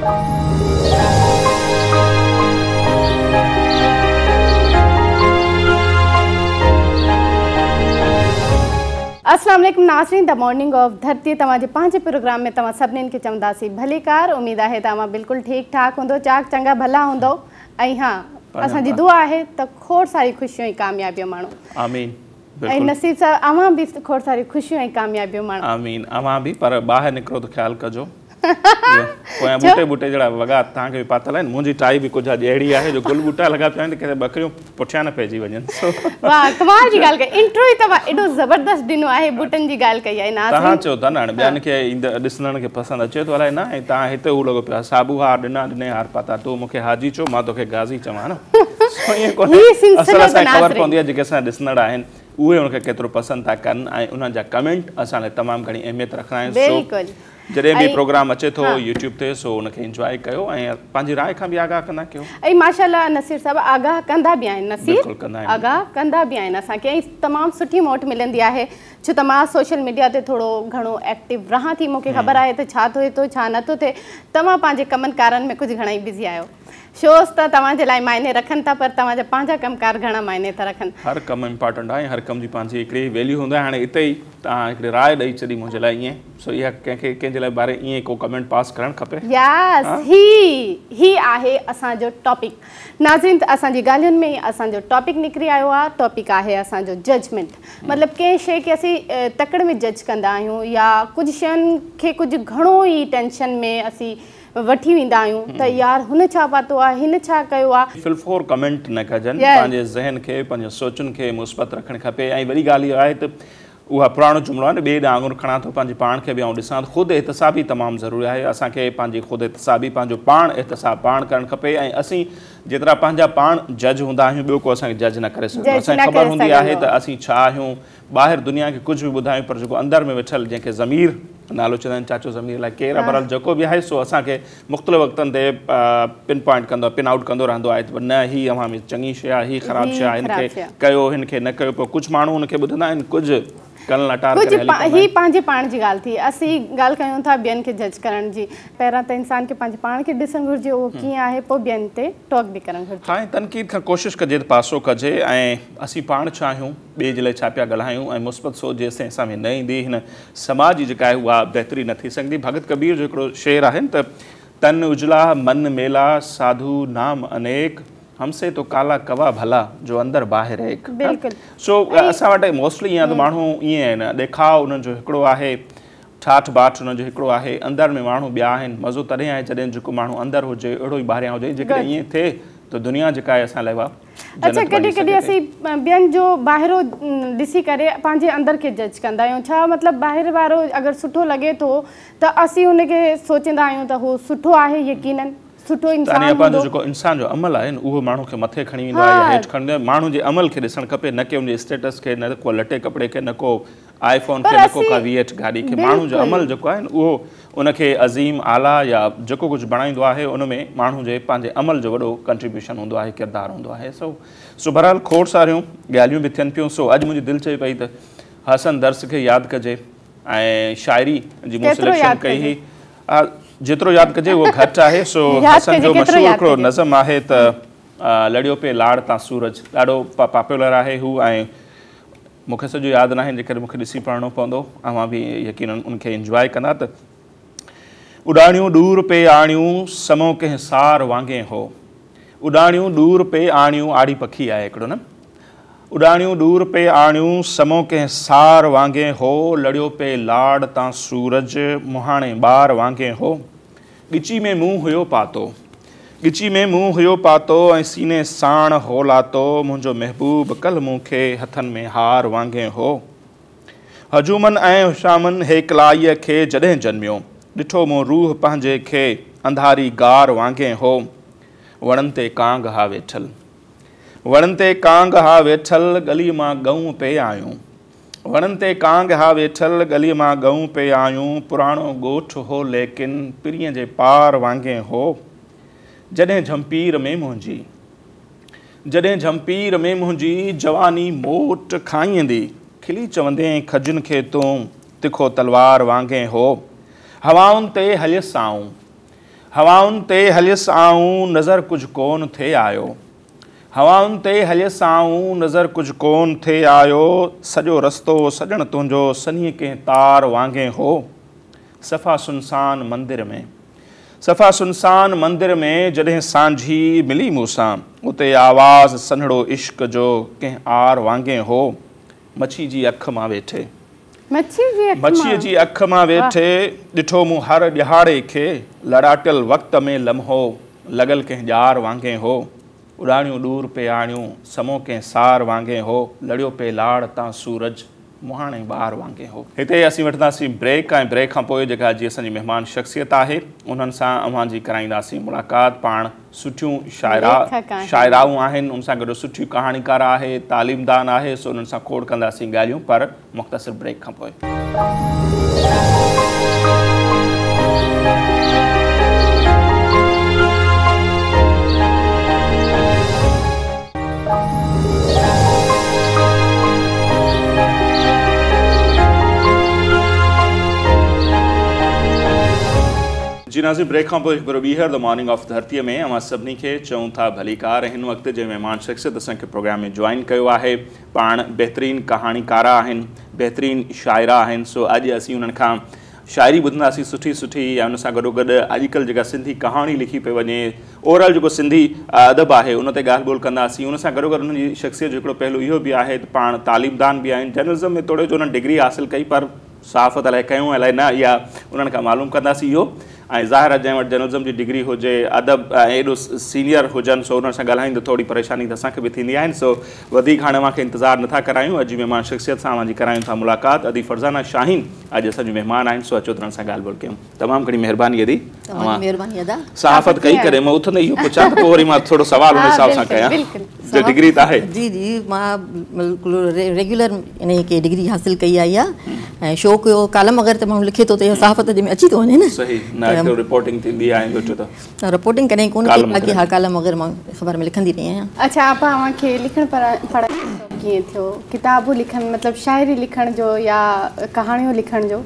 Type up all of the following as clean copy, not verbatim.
السلام عليڪم ناظرين the morning of ڌرتي توهان جي پنهنجي پروگرام ۾ توهان سڀنين کي چونداسين ڀليڪار اميد آهي ته اوهان بلڪل ٺيڪ ٺاڪ هوندو چاڪ چڱا ڀلا هوندو ۽ ها اسان جي دعا آهي ته کوڙ ساري خوشيون ۽ ڪاميابيون ماڻو. آمين ۽ بلڪل. نصير صاحب اوهان به کوڙ ساريون خوشيون ۽ ڪاميابيون ماڻو. آمين اوهان به پر ٻاهر نڪرو ته خيال ڪجو اهو پويان ڇو؟ ٻوٽي ٻوٽي جهڙا وڳا توهان کي به پاتل آهن منهنجي ٽائي به ڪجهه اڄ اهڙي آهي جو گل ٻوٽا لڳا پيا آهن ته ڪٿي ٻڪريون پٺيان نه پئجي وڃن سو واهه ڪمال جي ڳالهه ڪئي انٽرو ئي توهان ايڏو زبردست ڏنو آهي ٻوٽن جي ڳالهه ڪئي آهي توهان ناظرين چئو ٿا نه هاڻي ها ٻين کي ايندڙ ڏسندڙن کي پسند اچي ٿو الائي نه ۽ توهان هتي هو لڳو پيو آهي صابو هار ڏنا ڏني هار پاتا تون مون کي حاجي چئو مان توکي غازي چوان ها نه سو ائين ڪونهي هي اصل سلسلو ته اسان کي خبر ناظرين پوندي آهي جيڪي اسان جا ڏسندڙ آهن اهي ان کي ڪيترو پسند ٿا ڪن ۽ انهن جا ڪمينٽ اسان لاء تمام گهڻي اهميت رکندا آهن سو بلڪل جڏهن به ۽ پروگرام اچي ٿو ها يوٽيوب تي سو ان کي انجواء ڪيو ۽ پنهنجي راء کان به آگاهه ڪندا ڪيو. ۽ ماشاءالله نصير صاحب آگاهه ڪندا به آهن نصير بلڪل ڪندا آهن. آگاهه ڪندا به آهن اسان کي ۽ تمام سٺي موٽ ملندي آهي ڇو ته مان سوشل ميڊيا تي ٿورو گهڻو ايڪٽو رهان ٿي مونکي خبر آهي ته ڇا ٿئي ٿو ڇا نه ٿو ٿئي توهان پنهنجي ڪمن ڪارن ۾ ڪجهه گهڻا ئي بزي آهيو شوز ته توهان جي لاء معني رکن ٿا پر توهان جا پنهنجا ڪم ڪار گهڻا معني ٿا رکن. هر ڪم امپارٽنٽ آهي ۽ هر ڪم جي پنهنجي هڪڙي ويليو هوندو آهي هاڻي اتي ئي توهان هڪڙي راء ڏئي ڇڏي منهنجي لاء ائين سو اها ڪنهن کي ڪنهن جي لاء باري ائين ڪو ڪمينٽ پاس ڪرڻ کپي. يس ها. هي هي آهي اسان جو ٽاپڪ ناظرين ته اسان جي ڳالهين ۾ ئي اسان جو ٽاپڪ نڪري آيو آهي ٽاپڪ آهي اسان جو ججمينٽ مطلب ڪنهن شيء کي اسين تڪڙ ۾ جج ڪندا آهيون يا ڪجهه شين کي ڪجهه گهڻو ئي ٽينشن ۾ اسين وٺي ويندا آهيون ته يار هن ڇا پاتو آهي هن ڇا ڪيو آهي. في الفور ڪمينٽ نه ڪجن يس. پنهنجي ذهن کي پنهنجي سوچن کي مثبت رکڻ کپي ۽ وڏي ڳالهه اها آهي ته اها پراڻو جملو آهي نه ٻئي ڏانهن آڱر کڻان ٿو پنهنجي پاڻ کي به آئون ڏسان ته خود احتسابي تمام ضروري آهي اسان کي پنهنجي خود احتسابي پنهنجو پاڻ احتساب پاڻ ڪرڻ کپي ۽ اسين جيترا پنهنجا پاڻ جج هوندا آهيون ٻيو ڪو اسان کي جج نه ڪري سگهندو جج اسان کي نه خبر ڪري هوندي آهي سگهندو. ته اسين ڇا آهيون ٻاهر دنيا کي ڪجهه به ٻڌايون پر جيڪو اندر ۾ ويٺل جنهن کي ضمير نالو چوندا آهن چاچو ضمير الائي ڪير آهي بهرحال جيڪو به آهي سو اسان کي مختلف وقتن تي پن پوائنٽ ڪندو پن آئوٽ ڪندو رهندو آهي ته نه هي اوهان ۾ چڱي شيء آهي هي خراب شيء آهي هن کي ڪيو هن کي نه ڪيو پوء ڪجهه ماڻهو ان کي ٻڌندا آهن ڪجهه ڪن لاٽار ڪري هلي پوندا آهن. هي پنهنجي پاڻ جي ڳالهه ٿي اسين ڳالهه ڪيون ٿا ٻين کي جج ڪرڻ جي پهريان ته انسان کي پنهنجي پاڻ کي ڏسڻ گهرجي اهو ڪيئن آهي پوء ٻين تي ٽاڪ به ڪرڻ گهرجي. ها ۽ تنقيد کان ڪوشش ڪجي ته پاسو ڪجي ۽ اسين پاڻ ڇا آهيون ٻئي جي لاء ڇا پيا ڳالهايون ۽ مثبت سوچ جيستائين اسان ۾ نه ايندي هن سماج جي جيڪا آهي اها بهتري نه ٿي سگهندي. ڀڳت ڪبير جو هڪڙو شعر آهي ته تن اجلا من ميلا ساڌو نام انيڪ هم سي تو ڪالا ڪوا ڀلا جو اندر باهر ايڪ. بلڪل. سو اسان وٽ موسٽلي ائين آهي ته ماڻهو ائين آهن ڏيکاء انهن جو هڪڙو آهي ٺاٺ باٺ انهن جو هڪڙو آهي اندر ۾ ماڻهو ٻيا آهن مزو تڏهن آهي جڏهن جيڪو ماڻهو اندر هجي اهڙو ئي ٻاهريان هجي جيڪڏهن ائين ٿئي ته دنيا جيڪا آهي اسان لاء اها اڇا ڪڏهن ڪڏهن اسين ٻين جو ٻاهرو ڏسي ڪري پنهنجي اندر کي جج ڪندا آهيون ڇا مطلب ٻاهر وارو اگر سٺو لڳي ٿو ته اسين ان کي سوچيندا آهيون ته هو سٺو آهي يقينن سٺو انسان يعني هوندو. جيڪو انسان جو عمل آهي نه اهو ماڻهو کي مٿي کڻي ويندو آهي يا هيٺ کڻي ويندو آهي ماڻهو جي عمل کي ڏسڻ کپي نه ڪي ان جي اسٽيٽس کي نه ڪو لٽي ڪپڙي کي نه ڪو آئي فون کي نه ڪو ڪا وي ايٽ گاڏي کي ماڻهو جو عمل جيڪو آهي نه اهو ان کي عظيم، اعليٰ يا جيڪو ڪجهه بڻائيندو آهي ان ۾ ماڻهو جي پنهنجي عمل جو وڏو ڪنٽريبيوشن هوندو آهي، ڪردار هوندو آهي. سو سو بهرحال کوڙ ساريون ڳالهيون به ٿين پيون سو اڄ منهنجي دل چئي پئي ته حسن درس کي ياد ڪجي ۽ شاعري جي مون سليڪشن ڪئي هئي جيترو ياد ڪجي اهو گهٽ آهي سو حسن جو مشهور هڪڙو نظم آهي ته لڙيو پئي لاڙ تان سورج ڏاڍو پاپولر آهي هو ۽ مون کي سڄو ياد ناهي ان جي ڪري مون کي ڏسي پڙهڻو پوندو. اوهان به يقينن ان کي انجواء ڪندا ته اڏاڻيون ڏور پي آڻيون سمو ڪنهن سار وانگين هو اڏاڻيون ڏور پي آڻيون آڙي پکي آهي هڪڙو نه اڏاڻيون ڏور پي آڻيون سمو ڪنهن سار وانگين هو لڙيو پي لاڙ تان سورج مهاڻي ٻار وانگين هو ڳچي ۾ مون هيو پاتو. ڳچي ۾ مون هيو پاتو ۽ سيني ساڻ هو لاتو منهنجو محبوب ڪلهه مون کي هٿن ۾ هار وانگين هو. هجومن ۽ هشامن هيڪلائيء کي جڏهن جنميو ڏٺو مون روح پنهنجي کي انڌاري غار وانگين هو. وڻن تي ڪانگ ها ويٺل. وڻن تي ڪانگ ها ويٺل ڳلي مان ڳئون پئي آيون. وڻن تي ڪانگ ها ويٺل، ڳليء مان ڳئون پئي آيون، پراڻو ڳوٺ هو ليڪن، پرينء جي پار وانگين هو. جڏهن جهمپير ۾ منهنجي. جڏهن جهمپير ۾ منهنجي، جواني موٽ کائيندي، کلي چوندين کجين کي تون، تکو تلوار وانگين هو. هوائن تي هليس آئون. هوائن تي هليس آئون نظر ڪجهه ڪونه ٿي آيو. هوائن تي هليس آئون نظر ڪجهه ڪونه ٿي آيو. سڄو رستو سڄڻ تنهنجو سنهي ڪنهن تار وانگي هو. صفا سنسان مندر ۾، صفا سنسان مندر ۾ جڏهن سانجهي ملي مون سان، اتي آواز سنهڙو عشق جو ڪنهن آر وانگي هو. مڇي جي اک مان ويٺي، مڇيء جي اک مان ويٺي ڏٺو مون هر ڏهاڙي کي. لڙاٽيل وقت ۾ لمحو لڳل ڪنهن ڄار وانگي هو. اڏاڻيون ڏور پي آڻيون سمو ڪنهن سار وانگي هو. لڙيو پي لاڙ تان سورج مهاڻي ٻار وانگي هو. هتي اسين وٺنداسين بريڪ ۽ بريڪ کان پوء جيڪا اڄ جي اسان جي مهمان شخصيت آهي انهن سان اوهان جي ڪرائينداسين ملاقات. پاڻ سٺيون شاعرائون آهن، ان سان گڏ سٺي ڪهاڻيڪار آهي، تعليمدان آهي، سو انهن سان کوڙ ڪنداسين ڳالهيون پر مختصر بريڪ کان پوء. جي ناظرين بريڪ کان پوء هڪ ڀيرو ٻيهر the morning of ڌرتيء ۾ اوهان سڀني کي چئون ٿا ڀليڪار. هن وقت جنهن مهمان شخصيت اسان کي پروگرام ۾ جوائن ڪيو آهي پاڻ بهترين ڪهاڻيڪاره آهن، بهترين شاعره آهن، سو اڄ اسين انهن کان شاعري ٻڌنداسين سٺي سٺي ۽ ان سان گڏوگڏ اڄڪلهه جيڪا سنڌي ڪهاڻي لکي پئي وڃي، اوور آل جيڪو سنڌي ادب آهي ان تي ڳالهه ٻولهه ڪنداسين. ان سان گڏوگڏ انهن جي شخصيت جو هڪڙو پهلو اهو به آهي ته پاڻ تعليمدان به آهن، جرنلزم ۾ توڙي جو انهن ڊگري حاصل ڪئي پر صحافت الائي ڪيون الائي نه، اها انهن کان معلوم ڪنداسين اهو. ۽ ظاهر آهي جنهن وٽ جرنلزم جي ڊگري هجي، ادب ۽ ايڏو سينيئر هجن، سو انهن سان ڳالهائيندي ٿوري پريشاني ته اسان کي به ٿيندي آهن. سو وڌيڪ هاڻي اوهان کي انتظار نٿا ڪرايون، اڄ جي مهمان شخصيت سان اوهان جي ڪرايون ٿا ملاقات. ادي فرزانه شاهين اڄ اسان جون مهمان آهن، سو اچو ته انهن سان ڳالهه ٻولهه ڪيون. تمام گهڻي مهرباني ادي. توهان جي مهرباني ادا. صحافت ڪئي ڪڏهن؟ مان اٿندي اهو پڇان ته پوء وري مان ٿورو سوال ان حساب سان ڪيان جو ڊگري ته آهي. جي جي مان بلڪل ريگيولر انهي کي ڊگري حاصل ڪئي آهي اها ۽ شوق هيو ڪالم وغيره ته ماڻهو لکي ٿو ته اها صحافت جي ۾ اچي ٿو وڃي نه. صحيح نه هڪڙو رپورٽنگ ٿيندي آهي ۽ ٻيو ته رپورٽنگ ڪڏهن ڪونه ڪئي باقي ها ڪالم وغيره مان اخبار ۾ لکندي رهي آهيان. اڇا آپا اوهان کي لکڻ پڙهڻ جو شوق ڪيئن ٿيو؟ ڪتابون لکڻ مطلب شاعري لکڻ جو يا ڪهاڻيون لکڻ جو؟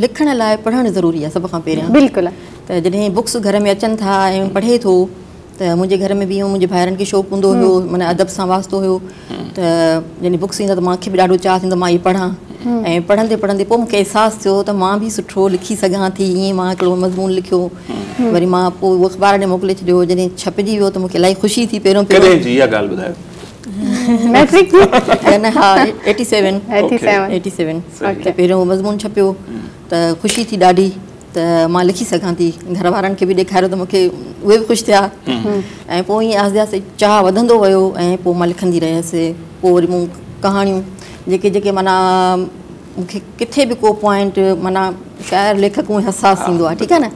لکڻ لاء پڙهڻ ضروري آهي سڀ کان پهريان. بلڪل. ته جڏهن بڪس گهر ۾ اچن ٿا ۽ پڙهي ٿو ته منهنجي گهر ۾ به منهنجي ڀائرن کي شوق هوندو هيو معنيٰ ادب سان واسطو هيو ته جڏهن بڪس ايندا ته مونکي به ڏاڍو چاهه ٿيندو مان اهي پڙهان ۽ پڙهندي پڙهندي پوء مونکي احساس ٿيو ته مان به سٺو لکي سگهان ٿي. ائين مان هڪڙو مضمون لکيو وري مان پوء اهو اخبار ڏي موڪلي ڇڏيو. جڏهن ڇپجي ويو ته مونکي الاهي خوشي ٿي. پهريون پهريون ڪڏهن جي اها ڳالهه ٻڌايو؟ ميٽرڪ جي نه ها 87 87 ته پهريون مضمون ڇپيو ته خوشي ٿي ڏاڍي ته مان لکي سگهان ٿي. گهر وارن کي به ڏيکاريو ته مونکي اهي به خوش ٿيا ۽ پوء ائين آهستي آهستي چاهه وڌندو ويو ۽ پوء مان لکندي رهيس. پوء وري مون ڪهاڻيون جيڪي جيڪي معنيٰ مونکي ڪٿي به ڪو پوائنٽ معنيٰ شاعر ليکڪ هونئن حساس ٿيندو آهي ٺيڪ آهي نه،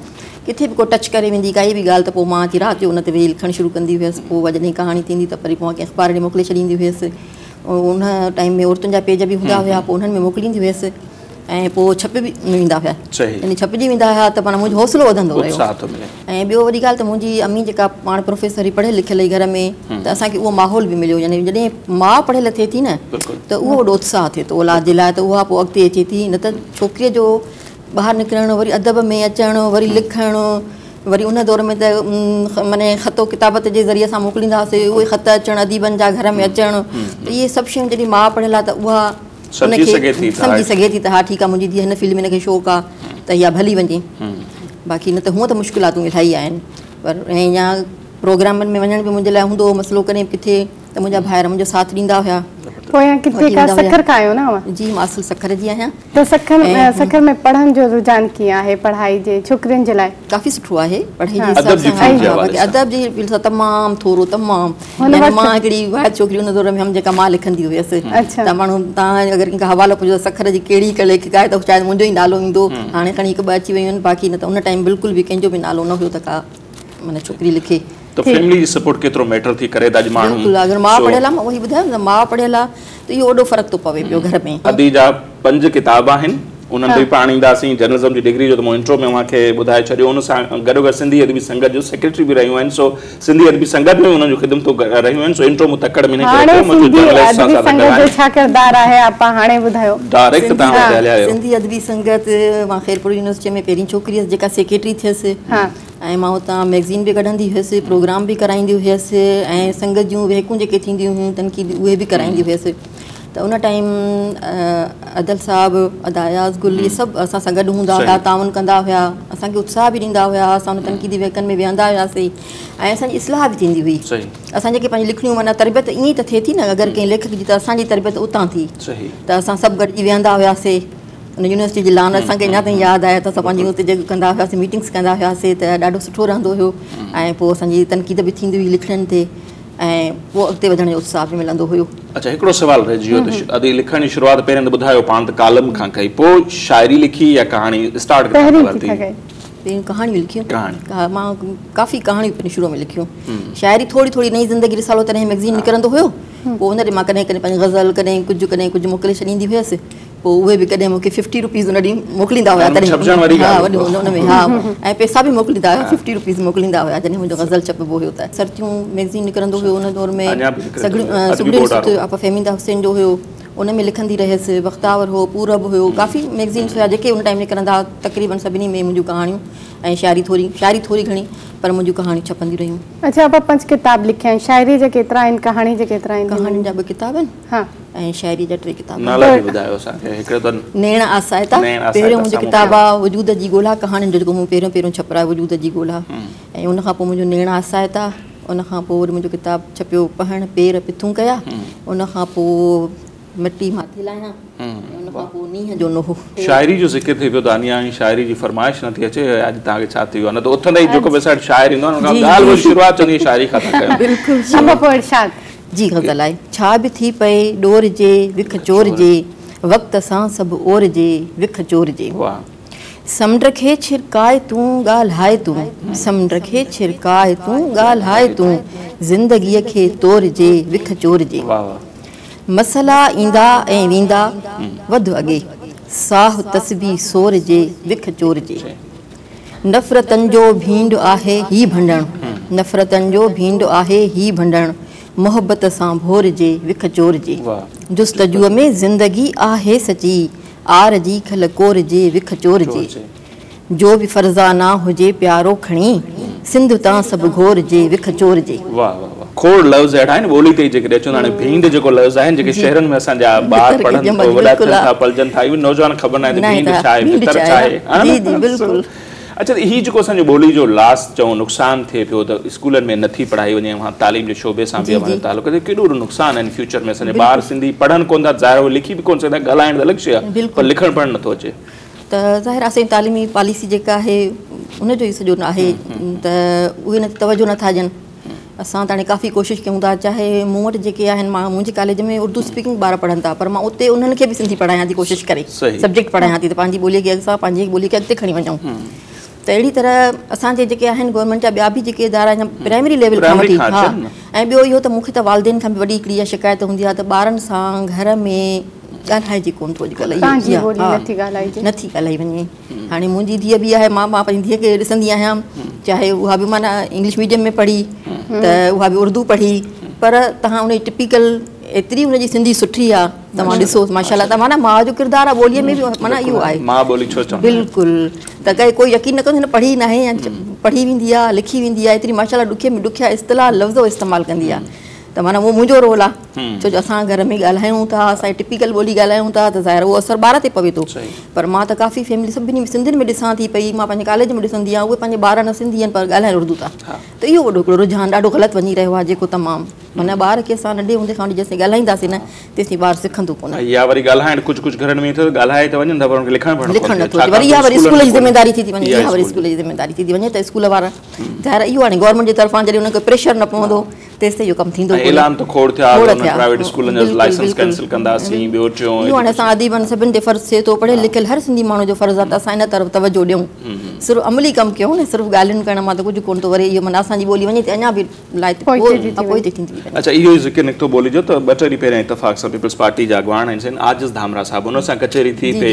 ڪٿي به ڪو ٽچ ڪري ويندي ڪائي به ڳالهه ته پوء مان اچي رات جو ان تي ويهي لکڻ شروع ڪندي هيس. پوء اها جڏهن ڪهاڻي ٿيندي ته وري پوء مان ڪنهن اخبار ڏي موڪلي ڇڏيندي هيس. ان ٽائيم ۾ عورتن جا پيج به هوندا هيا پوء انهن ۾ موڪليندي هيس ۽ پوء ڇپي به ويندا هيا. يعني ڇپجي ويندا هيا ته معنيٰ منهنجو حوصلو وڌندو رهيو. ۽ ٻيو وڏي ڳالهه ته منهنجي امي جيڪا پاڻ پروفيسر هئي پڙهيل لکيل هئي گهر ۾ ته اسان کي اهو ماحول به مليو. يعني جڏهن ماء پڙهيل ٿئي ٿي نه ته اهو وڏو اتساهه ٿئي ٿو اولاد جي لاء ته اها پوء اڳتي اچي ٿي. نه ته ڇوڪريء جو ٻاهر نڪرڻ وري ادب ۾ اچڻ وري لکڻ وري ان دور ۾ ته معني خط و ڪتابت جي ذريعي سان موڪليندا هئاسي اهي خط اچڻ اديبن جا گهر ۾ اچڻ ته اهي سڀ شيون جڏهن ماء پڙهيل آهي ته اها ان کي سمجهي سگهي ٿي ته ها ٺيڪ آهي منهنجي ڌيء هن فيلڊ ۾ هن کي شوق آهي ته اها ڀلي وڃي. باقي نه ته هونء ته مشڪلاتون الاهي آهن پر ۽ يا پروگرامن ۾ وڃڻ به منهنجي لاء هوندو هو مسئلو ڪڏهن ڪٿي ته منهنجا ڀائر منهنجو ساٿ ڏيندا هيا. پويان ڪٿي کان سکر کان آهيو نه اوهان؟ جي مان اصل سکر جي آهيان. ته سکر سکر ۾ پڙهڻ جو رجحان ڪيئن آهي پڙهائي جي ڇوڪرين جي لاء؟ ڪافي سٺو آهي پڙهائي جي حساب سان ادب جي فيلڊ سان تمام ٿورو تمام يعني مان هڪڙي واحد ڇوڪري ان دور ۾ هيم جيڪا مان لکندي هيس ته ماڻهو توهان اگر ڪنهن کان حوالو پڇو ته سکر جي ڪهڙي هڪ ليکڪا آهي ته شايد منهنجو ئي نالو ايندو. هاڻي کڻي هڪ ٻه اچي ويون آهن باقي نه ته ان ٽائيم بلڪل به ڪنهن جو به نالو نه هيو ته ڪا معنيٰ ڇوڪري لکي. ته فيملي جي سپورٽ ڪيترو ميٽر ٿي ڪري ته اڄ ماڻهو بلڪل اگر ماء پڙهيل آهي مان اهو ئي ٻڌايو نه ماء پڙهيل آهي ته اهو وڏو فرق ٿو پوي پيو گهر ۾. ادي جا 5 ڪتاب آهن انهن تي به پاڻ اينداسين. جرنلزم جي ڊگري جو ته مون انٽرو ۾ اوهان کي ٻڌائي ڇڏيو. ان سان گڏوگڏ سنڌي ادبي سنگت جو سيڪريٽري به رهيون آهن، سو سنڌي ادبي سنگت ۾ به انهن جون خدمتون رهيون آهن، سو انٽرو مون تڪڙ ۾ انهي ڪري هاڻي ڪيو، مون چيو سنڌي جرنلسٽ سان ادبي اسان ٿا سنگت جو ڳالهايون. ڇا ڪردار آهي آپا هاڻي ٻڌايو. ڊائريڪٽ سنڌي توهان وٽ هليا آهيو. سنڌي ادبي سنگت مان خيرپور يونيورسٽي ۾ پهرين ڇوڪري هيس جيڪا سيڪريٽري ٿيس ۽ مان اتان ميگزين به ڪڍندي هيس، پروگرام به ڪرائيندي هيس ۽ سنگت جون ويهڪون جيڪي ٿينديون هيون تنقيدي اهي به ڪرائيندي هيس. ته ان ٽائيم ادل صاحب، ادا اياز گل اهي سڀ اسان سان گڏ هوندا هيا، تعاون ڪندا هيا، اسان کي اتساهه به ڏيندا هيا. اسان ان تنقيدي ويهڪن ۾ ويهندا هياسين ۽ اسان جي اصلاح به ٿيندي هئي. اسان جيڪي پنهنجي لکڻيون معنيٰ تربيت ائين ئي ته ٿئي ٿي نه، اگر ڪنهن ليکڪ جي ته اسان جي تربيت اتان ٿي. ته اسان سڀ گڏجي ويهندا هياسين ان يونيورسٽي جي لان اسان کي اڃا تائين ياد آهي ته اسان پنهنجي اتي جيڪو ڪندا هياسين ميٽنگس ڪندا هياسين ته ڏاڍو سٺو رهندو هيو ۽ پوء اسان جي تنقيد به ٿيندي هئي لکڻين تي ۽ پوء اڳتي وڌڻ جو اتساهه به ملندو هيو. اڇا هڪڙو سوال رهجي ويو ته ادي لکڻ جي شروعات پهرين ته ٻڌايو پاڻ ته ڪالم کان ڪئي پوء شاعري لکي يا ڪهاڻي اسٽارٽ ڪٿان پهرين ورتي؟ ڪٿان ڪئي؟ پهرين ڪهاڻيون لکيون. ڪهاڻي. ها مان ڪافي ڪهاڻيون پهرين شروع ۾ لکيون. شاعري ٿوري ٿوري نئين زندگي رسالو تڏهن ميگزين نڪرندو هيو پوء ان تي مان ڪڏهن ڪڏهن پنهنجو غزل ڪڏهن ڪجهه ڪڏهن ڪجهه موڪلي ڇڏيندي هيس. پوء اهي به ڪڏهن مون کي 50 روپيز ان ڏينهن موڪليندا هيا تڏهن ڇپجڻ واري ها وڏو هوندو ان ۾ ها ۽ پئسا به موڪليندا هيا 50 روپيز موڪليندا هيا جڏهن منهنجو غزل ڇپبو هيو ته سرتيون ميگزين نڪرندو هيو ان دور ۾ سگهڙين سٿ آپا فهميده حسين جو هيو ان ۾ لکندي رهيس. بختاور هو، پورب هيو، ڪافي ميگزينس هيا جيڪي ان ٽائيم نڪرندا هئا. تقريبن سڀني ۾ منهنجون ڪهاڻيون ۽ شاعري ٿوري شاعري ٿوري گهڻي پر منهنجون ڪهاڻيون ڇپنديون رهيون. اڇا آپا 5 ڪتاب لکيا آهن، شاعري جا ڪيترا آهن، ڪهاڻي جا ڪيترا آهن؟ ڪهاڻين جا 2 ڪتاب آهن. ها. ۽ شاعري جا 3 ڪتاب. نالا به ٻڌايو اسان کي. هڪڙو ته نيڻ آسائتا، پهريون منهنجو ڪتاب آ وجود جي ڳولا، ڪهاڻين جو جيڪو مون پهريون پهريون ڇپرايو وجود جي ڳولا ۽ ان کان پوء منهنجو نيڻ آسائتا، ان کان پوء وري منهنجو ڪتاب ڇپيو پهڻ پير پٿون ڪيا، ان کان پوء مٽي ماٿي لاهيان ۽ ان کان پوء نينهن جو نوحو. شاعري جو ذڪر ٿي پيو دانيا ۽ شاعري جي فرمائش نٿي اچي اڄ توهان کي ڇا ٿي ويو آهي نه ته اٿندي ئي جيڪو به اسان وٽ شاعر ايندو آهي ان کان ڳالهه ٻولهه شروعات چوندي آهي شاعري کان ٿا ڪيون. بلڪل. آپا پوء ارشاد. جي غزل آهي. ڇا به ٿي پئي ڏور جي وک چور جي، وقت سان سڀ اور جي وک چور جي. سمنڊ کي ڇرڪاء تون ڳالهاء تون، سمنڊ کي ڇرڪاء تون ڳالهاء تون، زندگيء کي تور جي وک چور جي. مسئلا ايندا ۽ ويندا وڌ اڳي، ساهه تسبيح سور جي وک چور جي. نفرتن جو ڀينڊ آهي هي ڀنڊڻ، نفرتن جو ڀينڊ آهي هي ڀنڊڻ، محبت سان ڀور جي وک چور جي. جستجوء ۾ زندگي آهي سچي، آر جي کل ڪور جي وک چور جي. جو به فرزانه هجي پيارو کڻي، سنڌ تان سڀ گهور جي وک چور جي. واه واه واه کوڙ لفظ اهڙا آهن ٻولي تي ئي جيڪڏهن اچون ته هاڻي ڀينڊ جيڪو لفظ آهن جيڪي شهرن ۾ اسان جا ٻار پڙهن ٿا وڏا ٿين ٿا پلجن ٿا اهي نوجوان خبر ناهي ته ڀينڊ ڇا آهي ڀتر ڇا آهي جي جي بلڪل. اڇا ته هي جيڪو اسان جو ٻولي جو لاس چئون نقصان ٿئي پيو ته اسڪولن ۾ نٿي پڙهائي وڃي اوهان تعليم جي شعبي سان به اوهان جو تعلق آهي ڪيڏو وڏو نقصان آهن فيوچر ۾ اسان جا ٻار سنڌي پڙهن ڪونه ٿا ظاهر اهي لکي به ڪونه سگهندا ڳالهائڻ ته الڳ شيء آهي پر لکڻ پڙهڻ نٿو اچي. ته ظاهر آهي اسان جي تعليمي پاليسي جيڪا آهي ان جو ئي سڄو آهي ته اهي ان تي توجه نٿا ڏين. اسان ته هاڻي ڪافي ڪوشش ڪيون ٿا چاهي مون وٽ جيڪي آهن مان منهنجي ڪاليج ۾ اردو اسپيڪنگ ٻار پڙهن ٿا پر مان اتي انهن کي به سنڌي پڙهايان ٿي ڪوشش ڪري سبجيڪٽ پڙهايان ٿي ته پنهنجي ٻولي کي اسان پنهنجي ٻولي کي اڳتي کڻي وڃون ته اهڙي طرح اسان جي جيڪي آهن گورنمينٽ جا ٻيا به جيڪي ادارا آهن پرائمري ليول کان وٺي ها ۽ ٻيو اهو ته مون کي ته والدين کان به وڏي هڪڙي اها شڪايت هوندي آهي ته ٻارن سان گهر ۾ ڳالهائجي ڪونه ٿو اڄڪلهه نٿي ڳالهائي وڃي. هاڻي منهنجي ڌيء به آهي مان مان پنهنجي ڌيء کي ڏسندي آهيان چاهي اها به معنيٰ انگلش ميڊيم ۾ پڙهي ته اها به اردو پڙهي پر توهان ان جي ٽپيڪل ايتري ان جي سنڌي سٺي آهي توهان ڏسو ماشاء الله ته معنيٰ ماء جو ڪردار آهي ٻوليء ۾ به معنيٰ اهو آهي ماء ٻولي ڇو چوندا بلڪل ته ڪي ڪوئي يقين نه ڪندو هن پڙهي ناهي يا پڙهي ويندي آهي لکي ويندي آهي ايتري ماشاء الله ڏکي ۾ ڏکيا اصطلاح لفظ استعمال ڪندي آهي ته معنيٰ اهو منهنجو رول آهي ڇو جو اسان گهر ۾ ڳالهايون ٿا اسان ٽپيڪل ٻولي ڳالهايون ٿا ته ظاهر اهو اثر ٻار تي پوي ٿو پر مان ته ڪافي فيملي سڀني سنڌين ۾ ڏسان ٿي پئي مان پنهنجي ڪاليج ۾ ڏسندي آهيان اهي پنهنجي ٻار نه سنڌي آهن پر ڳالهائن اردو ٿا ته اهو وڏو هڪڙو رجحان ڏاڍو غلط وڃي رهيو آهي جيڪو تمام معنيٰ ٻار کي اسان ننڍي هوندي کان وٺي جيسين ڳالهائينداسين نه تيسين ٻار سکندو ڪونه. يا وري ڳالهائڻ ڪجهه ڪجهه گهرن ۾ ٿيو ته ڳالهائي ته وڃن ٿا پر انهن کي لکڻ پڙهڻ لکڻ نٿو اچي وري اها وري اسڪول جي ذميداري ٿي ٿي وڃي اها وري اسڪول جي ذميداري ٿي ٿي وڃي ته اسڪول وارا ظاهر اهو هاڻي گورنمينٽ جي طرفان جڏهن انهن کي پريشر نه پوندو تيستائين اهو ڪم ٿيندو ڪونه. اعلان ته کوڙ ٿيا ته پرائيويٽ اسڪولن جا لائسنس ڪينسل ڪنداسين ٻيو ٽيون. اهو هاڻي اسان اديبن سڀن تي فرض ٿئي ٿو، پڙهيل لکيل هر سنڌي ماڻهو جو فرض آهي ته اسان ان طرف توجهه ڏيون. صرف عملي ڪم ڪيون نه، صرف ڳالهين ڪرڻ مان ته ڪجهه ڪونه ٿو وري. اهو معنيٰ اسان جي ٻولي وڃي ٿي اڃا به لاء پوئتي ٿيندي وڃي. اڇا اهو ئي ذڪر نڪتو ٻولي جو ته ٻه ٽي ڏينهن پهريان اتفاق سان پيپلز پارٽي جا اڳواڻ آهن عاجز ڌامرا صاحب، ان سان ڪچهري ٿي تي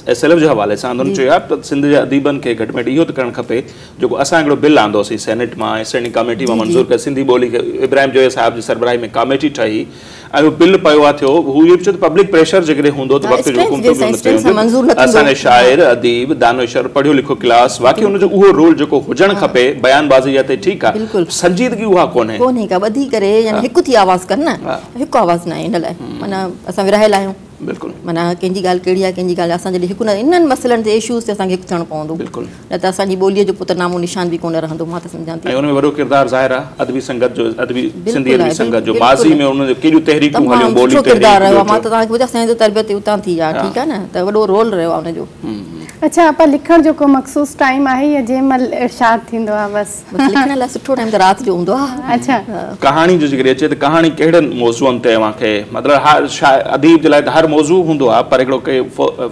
ايس ايل ايف جي حوالي سان انهن چيو آهي ته سنڌ جي اديبن کي گهٽ ۾ گهٽ اهو ته ڪرڻ کپي جيڪو اسان هڪڙو بل آندوسين سينيٽ مان ۽ اسٽينڊنگ ڪاميٽي مان منظور ڪري سنڌي ٻولي کي ابراهيم جويي صاحب جي سربراهي ۾ ڪاميٽي ٺهي ۽ اهو بل پيو آهي ٿيو. هو اهو به چيو ته پبلڪ پريشر جيڪڏهن هوندو ته وقت جو حڪم ٿيو به ان تي هوندو. اسان جا شاعر، اديب، دانشور، پڙهيو لکيو ڪلاس واقعي ان جو اهو رول جيڪو هجڻ کپي بيان بازي جا ته ٺيڪ آهي سنجيدگي اها ڪونهي. ڪونهي ڪا ٻڌي ڪري يعني هڪ ٿي آواز ڪن نه، هڪ آواز ناهي ان لاء معنيٰ اسان ورهايل آهيون. بلڪل معنيٰ ڪنهن جي ڳالهه ڪهڙي آهي ڪنهن جي ڳالهه اسان جڏهن هڪ نه انهن مسئلن تي اشوز تي اسان کي هڪ ٿيڻ پوندو. بلڪل نه ته اسان جي ٻوليء جو پوء ته نامو نشان به ڪونه رهندو. مان ته سمجهان ٿي ۽ ان ۾ وڏو ڪردار ظاهر آهي ادبي سنگت جو، ادبي سنڌي ادبي سنگت جو ماضي ۾ انهن جو ڪيڏيون تحريڪون هليون ٻولي تحريڪ ڪردار رهيو آهي. مان ته توهان کي ٻڌايان اسان جي ته تربيت اتان ٿي آهي ٺيڪ آهي نه ته وڏو رول رهيو آهي ان جو. اڇا آپا لکڻ جو ڪو مخصوص ٽائيم آهي يا جنهن مهل ارشاد ٿيندو آهي بس؟ بس لکڻ لاء سٺو ٽائيم ته رات جو هوندو آهي. اڇا ڪهاڻي جو جيڪڏهن اچي ته ڪهاڻي ڪهڙن موضوعن تي اوهان کي مطلب هر اديب جي لاء ته هر موضوع هوندو آهي پر هڪڙو ڪي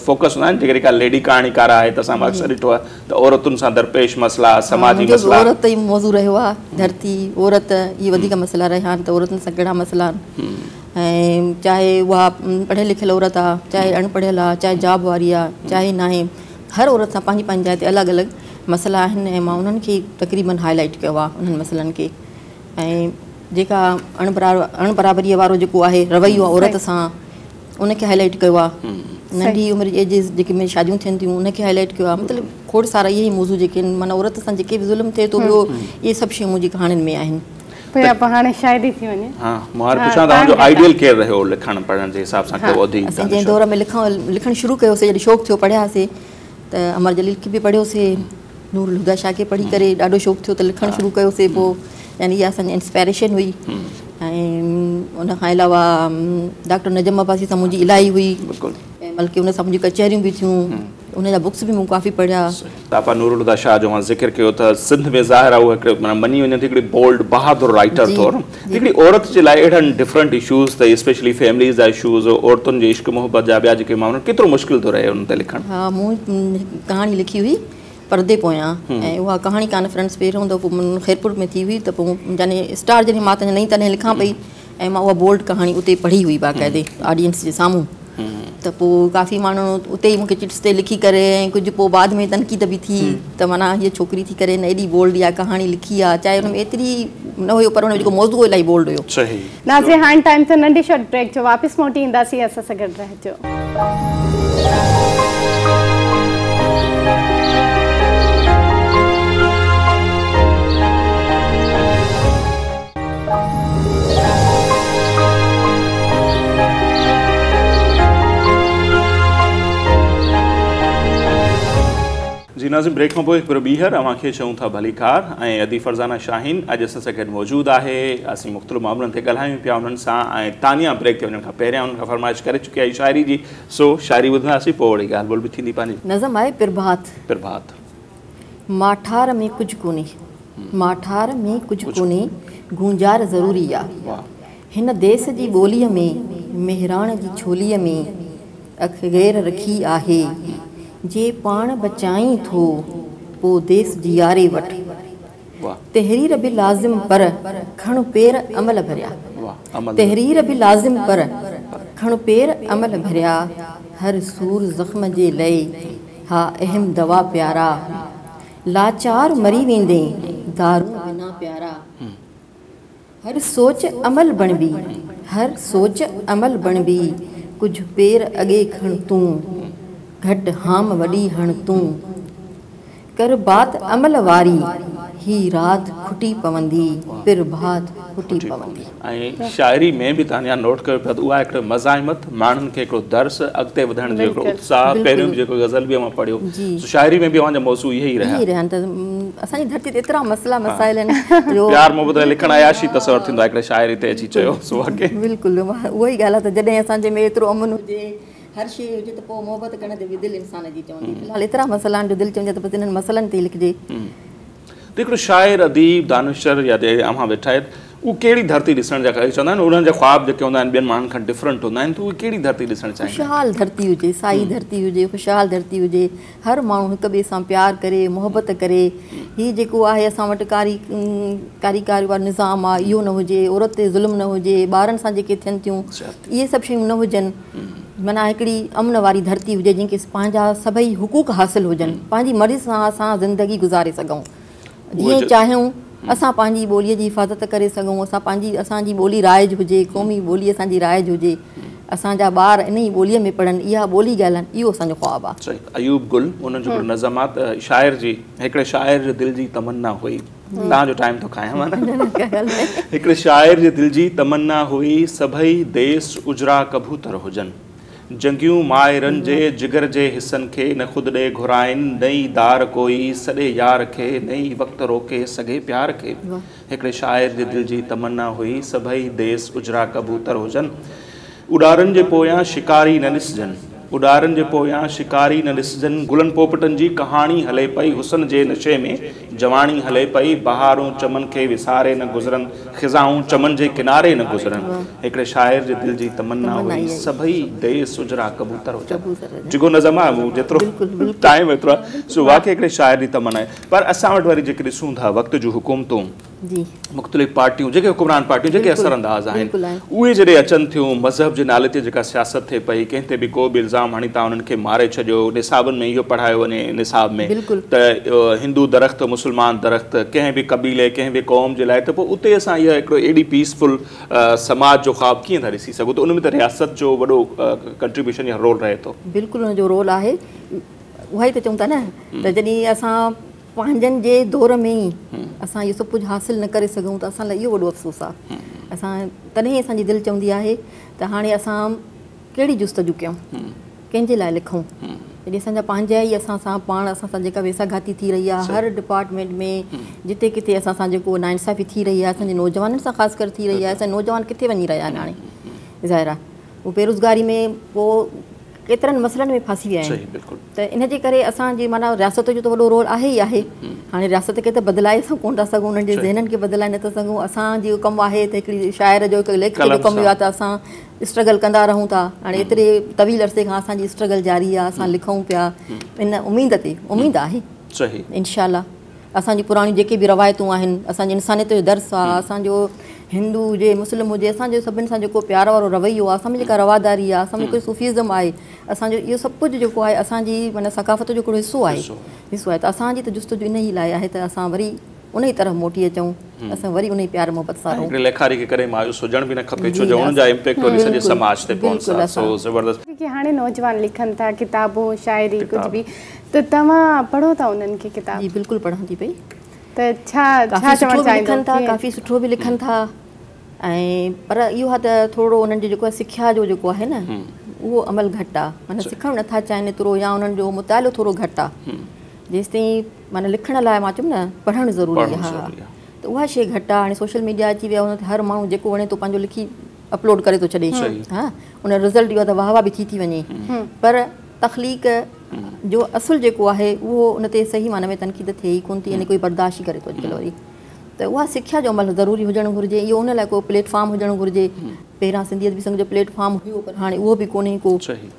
فوڪس هوندا آهن. جيڪڏهن ڪا ليڊي ڪهاڻيڪار آهي ته اسان به اڪثر ڏٺو آهي ته عورتن سان درپيش مسئلا، سماجي مسئلا. عورت ئي موضوع رهيو آهي، ڌرتي، عورت اهي وڌيڪ مسئلا رهيا آهن ته عورتن سان ڪهڙا مسئلا آهن ۽ چاهي اها پڙهيل لکيل عورت آهي چاهي اڻ پڙهيل آهي چاهي جاب واري آهي چاهي ناهي، هر عورت سان پنهنجي پنهنجي جاء تي الڳ الڳ مسئلا آهن ۽ مان انهن کي تقريبن هاء لائيٽ ڪيو آهي انهن مسئلن کي. ۽ جيڪا اڻ برابريء وارو جيڪو آهي رويو آهي عورت سان ان کي هاء لائيٽ ڪيو آهي. ننڍي عمر جي ايجز جيڪي ۾ شاديون ٿين ٿيون ان کي هاء لائيٽ ڪيو آهي. مطلب کوڙ سارا اهي ئي موضوع جيڪي آهن معنيٰ عورت سان جيڪي به ظلم ٿئي ٿو ٻيو اهي سڀ شيون منهنجي ڪهاڻين ۾ آهن. پوء آپا هاڻي شاعري ٿي وڃي. ها مان هاڻي پڇان توهان جو آئيڊيل ڪير رهيو لکڻ پڙهڻ جي حساب سان ڪو اديب اسين جنهن دور ۾ لکڻ شروع ڪيوسي جڏهن شوق ٿيو پڙهياسي ته امر جليل کي به پڙهيوسي، نور الهديٰ شاهه کي پڙهي ڪري ڏاڍو شوق ٿيو ته لکڻ شروع ڪيوسي. پوء يعني اها اسان جي انسپائريشن هئي. ۽ ان کان علاوه ڊاڪٽر نجم عباسي سان منهنجي الاهي هئي، بلڪه ان سان منهنجي ڪچهريون به ٿيون، ان جا بڪس به مون ڪافي پڙهيا. آپا نور الهديٰ شاهه جو اوهان ذڪر ڪيو ته سنڌ ۾ ظاهر آهي اهو هڪڙي معنيٰ مڃي وڃي ٿي هڪڙي بولڊ بهادر رائيٽر طور هڪڙي عورت جي لاء اهڙن ڊفرنٽ اشوز تي اسپيشلي فيمليز جا اشوز عورتن جي عشق محبت جا ٻيا جيڪي معاملا ڪيترو مشڪل ٿو رهي انهن تي لکڻ؟ ها مون ڪهاڻي لکي هئي پردي پويان ۽ اها ڪهاڻي ڪانفرنس پهريون دفعو خيرپور ۾ ٿي هئي ته پوء يعني اسٽار جڏهن مان تنهنجي نئين تڏهن لکان پئي ۽ مان اها بولڊ ڪهاڻي اتي پڙهي هئي باقاعدي آڊينس جي سامهون ته پوء ڪافي ماڻهن اتي ئي مونکي چٽس تي لکي ڪري ۽ ڪجهه پوء بعد ۾ تنقيد به ٿي ته معنيٰ هيء ڇوڪري ٿي ڪري هن ايڏي بولڊ اها ڪهاڻي لکي آهي چاهي ان ۾ ايتري نه هيو پر ان جو جيڪو موضوع هو الاهي بولڊ هيو. صحيح. ناظرين هاڻ ٽائيم ٿيو ننڍي شارٽ بريڪ جو واپس موٽي اينداسين اسان سان گڏ رهجو. جي ناظرين بريڪ کان پوء هڪ ڀيرو ٻيهر اوهان کي چئون ٿا ڀليڪار ۽ ادي فرزانه شاهين اڄ اسان سان گڏ موجود آهي. اسين مختلف معاملن تي ڳالهايون پيا انهن سان ۽ تانيا بريڪ تي وڃڻ کان پهريان انهن کان فرمائش ڪري چڪي آهي شاعري جي، سو شاعري ٻڌنداسين پوء وري ڳالهه ٻولهه به ٿيندي پنهنجي. نظم آهي پرڀات. پرڀات. ماٺار ۾ ڪجهه ڪونهي. ماٺار ۾ ڪجهه ڪونهي، گونجار ضروري آ. هن ديس جي ٻوليء ۾، مهراڻ جي ڇوليء ۾، اک غير رکي آهي. جي پاڻ بچائين ٿو، پو ديس جياري وٺ. تحرير به لازم پر، کڻ پير عمل ڀريا. تحرير به لازم پر، کڻ پير عمل ڀريا. هر سور زخم جي لئي، ها اهم دوا پيارا. لاچار مري ويندين، دارون بنا پيارا. هر سوچ عمل بڻبي، هر سوچ عمل بڻبي. ڪجهه پير اڳي کڻ تون، گهٽ هام وڏي هڻ تون. ڪر بات عمل واري، هي رات کٽي پوندي، پرڀات ڦٽي پوندي. ۽ شاعري ۾ به تانيا نوٽ ڪيو پيا ته اها هڪڙو مزاحمت، ماڻهن کي هڪڙو درس، اڳتي وڌڻ جو هڪڙو اتساهه، پهريون به جيڪو غزل به اوهان پڙهيو سو شاعري ۾ به اوهان جا موضوع اهي ئي رهيا. اهي ئي رهيا آهن ته اسان جي ڌرتي تي ايترا مسئلا مسائل آهن جو پيار محبت لاء لکڻ عياشي تصور ٿيندو آهي، هڪڙي شاعر هتي اچي چيو سو واقعي. بلڪل اها ئي ڳالهه آهي ته جڏهن اسان جي ۾ ايترو امن هجي، هر شيء هجي ته پوء محبت ڪرڻ تي به دل انسان جي چوندي. في الحال ايترا مسئلا آهن جو دل چوندي آهي ته بس انهن مسئلن تي ئي لکجي. ته هڪڙو شاعر، اديب، دانشور يا اوهان ويٺا آهيو اهو ڪهڙي ڌرتي ڏسڻ جا چوندا آهن انهن جا خواب جيڪي هوندا آهن ٻين ماڻهن کان ڊفرنٽ هوندا آهن ته اهي ڪهڙي ڌرتي ڏسڻ چاهيندا آهن؟ خوشحال ڌرتي هجي، سائي ڌرتي هجي، خوشحال ڌرتي هجي، هر ماڻهو هڪ ٻئي سان پيار ڪري، محبت ڪري. هي جيڪو آهي اسان وٽ ڪاري ڪاري ڪاري وارو نظام آهي اهو نه هجي، عورت تي ظلم نه هجي، ٻارن سان جيڪي ٿين ٿيون اهي سڀ شيون نه هجن. معنيٰ هڪڙي امن واري ڌرتي هجي جنهن کي پنهنجا سڀئي حقوق حاصل هجن، پنهنجي مرضي سان اسان زندگي گذاري سگهون. جيئن چاهيون اسان پنهنجي ٻوليء جي حفاظت ڪري سگهون، اسان پنهنجي اسان جي ٻولي رائج هجي، قومي ٻولي اسان جي رائج هجي، اسان جا ٻار انهي ٻوليء ۾ پڙهن، اها ٻولي ڳالهائن، اهو اسان جو خواب آهي. صحيح ايوب گل انهن جو هڪڙو نظم آ ته شاعر جي هڪڙي شاعر جي دل جي تمنا هئي توهان جو ٽائيم ٿو کايان مان هڪڙي شاعر جي دل جي تمنا هئي سڀئي ديس اجرا ڪبوتر هجن. جنگيون مائرن جي جگر جي حصن کي نه خود ڏي گهرائن، نه ئي دار ڪوئي سڏي يار کي، نه ئي وقت روڪي سگهي پيار کي. هڪڙي شاعر جي دل جي تمنا هئي، سڀئي ديس اجرا ڪبوتر هجن. اڏارن جي پويان شڪاري نه ڏسجن. اڏارن جي پويان شڪاري نه ڏسجن. گلن پوپٽن جي ڪهاڻي هلي پئي، حسن جي نشي ۾ جواڻي هلي پئي، بهارون چمن کي وساري نه گذرن، خزائون چمن جي ڪناري نه گذرن. هڪڙي شاعر جي دل جي تمنا هئي، سڀئي ديس اجرا ڪبوتر هجن. ڊگهو نظم آهي، مون جيترو ٽائيم ايترو آهي، سو واقعي هڪڙي شاعر جي تمنا آهي. پر اسان وٽ وري جيڪي ڏسون ٿا وقت جون حڪومتون، مختلف پارٽيون جيڪي حڪمران پارٽيون جيڪي اثر انداز آهن اهي جڏهن اچن ٿيون مذهب جي نالي تي جيڪا سياست ٿئي پئي ڪنهن تي به ڪو به الزام هڻي تان انهن کي ماري ڇڏيو نصابن ۾ اهو پڙهايو وڃي نصاب ۾ ته هندو درخت مسلمان درخت ڪنهن به قبيلي ڪنهن به قوم جي لاء ته پوء اتي اسان اها هڪڙو ايڏي پيسفل سماج جو خواب ڪيئن ٿا ڏسي سگهون ته ان ۾ ته رياست جو وڏو ڪنٽريبيوشن يا رول رهي ٿو. بلڪل ان جو رول آهي اها ئي ته چئون ٿا نه ته جڏهن اسان پنهنجن جي دور ۾ ئي اسان اهو سڀ ڪجهه حاصل نه ڪري سگهون ته اسان لاء اهو وڏو افسوس آهي. اسان تڏهن اسان جي دل چوندي آهي ته هاڻي اسان ڪهڙي جستجو ڪيون، ڪنهن جي لاء لکون، جڏهن اسان جا پنهنجا ئي اسان سان پاڻ اسان سان جيڪا ويساگهاتي ٿي رهي آهي هر ڊپارٽمينٽ ۾ جتي ڪٿي اسان سان جيڪو ناانصافي ٿي رهي آهي اسان جي نوجوانن سان خاص ڪر ٿي رهي آهي، اسان جا نوجوان ڪٿي وڃي رهيا آهن هاڻي ظاهر آهي هو بيروزگاري ۾ پوء ڪيترن مسئلن ۾ ڦاسي ويا آهن ته ان جي ڪري اسان جي معنيٰ رياست جو ته وڏو رول آهي ئي آهي. هاڻي رياست کي ته بدلائي اسان ڪونه ٿا سگهون، انهن جي ذهنن کي بدلائي نٿا سگهون. اسان جو ڪم آهي ته هڪڙي شاعر جو هڪ ليکڪ جو ڪم اهو آهي ته اسان اسٽرگل ڪندا رهون ٿا. هاڻي ايتري طويل عرصي کان اسان جي اسٽرگل جاري آهي، اسان لکون پيا ان اميد تي، اميد آهي انشاء الله اسان جون پراڻيون جيڪي به روايتون آهن، اسان جي انسانيت جو درس آهي، اسان جو هندو هجي مسلم هجي اسان جو سڀني سان جيڪو پيار وارو رويو آهي، اسان ۾ جيڪا رواداري آهي، اسان ۾ جيڪو صوفيزم آهي، اسان جو اهو سڀ ڪجهه جيڪو آهي اسان جي معنيٰ ثقافت جو هڪڙو حصو آهي، حصو آهي ته اسان جي ته جستجو ان ئي لاء آهي ته اسان وري ان ئي طرف موٽي اچون، اسان وري ان ئي پيار محبت سان رهون. هڪڙي ليکاري کي ڪڏهن مايوس هجڻ به نه کپي ڇو جو ان جا امپيڪٽ وري سڄي سماج تي پون ٿا. سو زبردست. جيڪي هاڻي نوجوان لکن ٿا ڪتابون شاعري ڪجهه به ته توهان پڙهو ٿا انهن کي ڪتاب؟ جي بلڪل پڙهان ٿي پئي. ته ڇا ڇا چوڻ چاهيندو؟ لکن ٿا ڪافي سٺو به لکن ٿا ۽ پر اهو آهي ته ٿورو انهن جو جيڪو آهي سکيا جو جيڪو آهي نه اهو عمل گهٽ آهي معنيٰ سکڻ نٿا چاهين ايترو يا انهن جو مطالعو ٿورو گهٽ آهي. جيستائين معنيٰ لکڻ لاء مان چيم نه پڙهڻ ضروري آهي ها ته اها شيء گهٽ آهي. هاڻي سوشل ميڊيا اچي ويو آهي ان تي هر ماڻهو جيڪو وڻي ٿو پنهنجو لکي اپلوڊ ڪري ٿو ڇڏي ها ان رزلٽ اهو آهي ته واهه واهه به ٿي ٿي وڃي پر تخليق جو اصل جيڪو آهي اهو ان تي صحيح معنيٰ ۾ تنقيد ٿئي ئي ڪونه ٿي يعني ڪوئي برداشت ئي ڪري ٿو اڄڪلهه وري ته اها سکيا جو عمل ضروري هجڻ گهرجي اهو ان لاء ڪو پليٽ فارم هجڻ گهرجي. پهريان سنڌي ادبي سنگ جو پليٽ فارم هيو پر هاڻي اهو به ڪونهي ڪو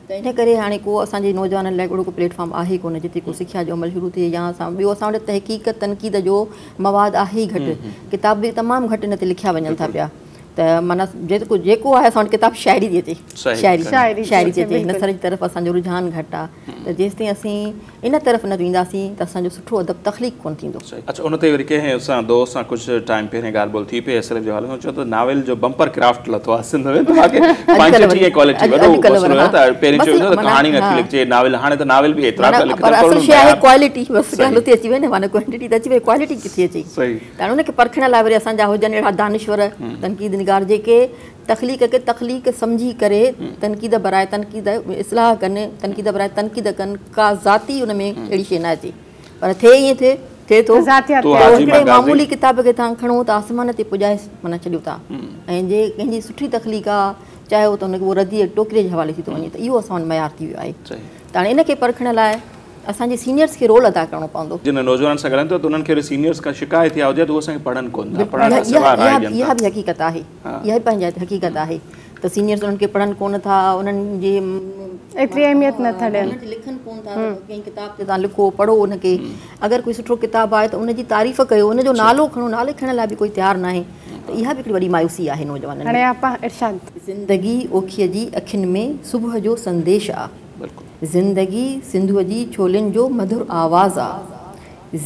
ته ان ڪري هاڻي ڪو اسان جي نوجوانن لاء اهڙو ڪو پليٽ فارم آهي ڪونه جتي ڪو سکيا جو عمل شروع ٿئي يا اسان ٻيو اسان وٽ تحقيق تنقيد جو مواد آهي ئي گهٽ ڪتاب به تمام گهٽ ان تي لکيا وڃن ٿا پيا ته معنيٰ جيڪو جيڪو آهي اسان وٽ ڪتاب شاعري ٿي اچي شاعري شاعري ٿي اچي نثر جي طرف اسان جو رجحان گهٽ آهي ته جيستائين اسين ان طرف نه وينداسين ته اسان جو سٺو ادب تخليق ڪونه ٿيندو. اڇا ان تي وري ڪنهن اسان دوست سان ڪجهه ٽائيم پهرين ڳالهه ٻولهه ٿي پئي ايس ايل ايف جي حوالي سان چيو ته ناول جو بمپر ڪرافٽ لٿو آهي سنڌ ۾ ته واقعي ڪوانٽيٽي ۽ ڪوالٽي وڏو مسئلو آهي ته پهرين چيو ويندو ته ڪهاڻي نٿي لکجي ناول هاڻي ته ناول به ايترا پيا لکجن پر اصل شيء آهي ڪوالٽي بس ڳالهه اتي اچي وئي نه معنيٰ ڪوانٽيٽي ته اچي وئي ڪوالٽي ڪٿي اچي ته هاڻي ان کي پرکڻ لاء وري اسان جا هجن اهڙا دانشور تنقيد نگار جيڪي تخليق کي تخليق سمجهي ڪري تنقيد براء تنقيد اصلاح ڪن، تنقيد براء تنقيد ڪن، ڪا ذاتي ان ۾ اهڙي شيء نه اچي پر ٿئي ائين ٿئي ٿئي ٿو ته هڪڙي معمولي ڪتاب کي توهان کڻو ته آسمان تي پڄائي معنيٰ ڇڏيو ٿا ۽ جي ڪنهن جي سٺي تخليق آ چاهيو ته ان کي اهو رديء ٽوڪري جي حوالي ٿي ٿو وڃي ته اهو اسان وٽ معيار ٿي ويو آهي ته هاڻي ان کي پرکڻ لاء اسان جي سينيئرس کي رول ادا ڪرڻو پوندو. جن نوجوانن سان ڳالهايون ٿا ته انهن کي وري سينيئرس کان شڪايت اها هجي ته هو اسان کي پڙهن ڪونه ٿا، پڙهڻ کان سواء راء ڏين ٿا. اها به حقيقت آهي، اها به پنهنجي حقيقت آهي ته سينيئرس انهن کي پڙهن ڪونه ٿا، انهن جي ايتري اهميت نه ٿا ڏين، لکن ڪونه ٿا ڪنهن ڪتاب تي توهان لکو پڙهو ان کي، اگر ڪوئي سٺو ڪتاب آهي ته ان جي تعريف ڪيو، ان جو نالو کڻو، نالي کڻڻ لاء به ڪوئي تيار ناهي ته اها به هڪڙي وڏي مايوسي آهي نوجوانن ۾. هاڻي آپا ارشاد. زندگي اوکيء جي اکين ۾ صبح جو سنديش آ. زندگي سنڌوء جي ڇولين جو مڌر آواز آ.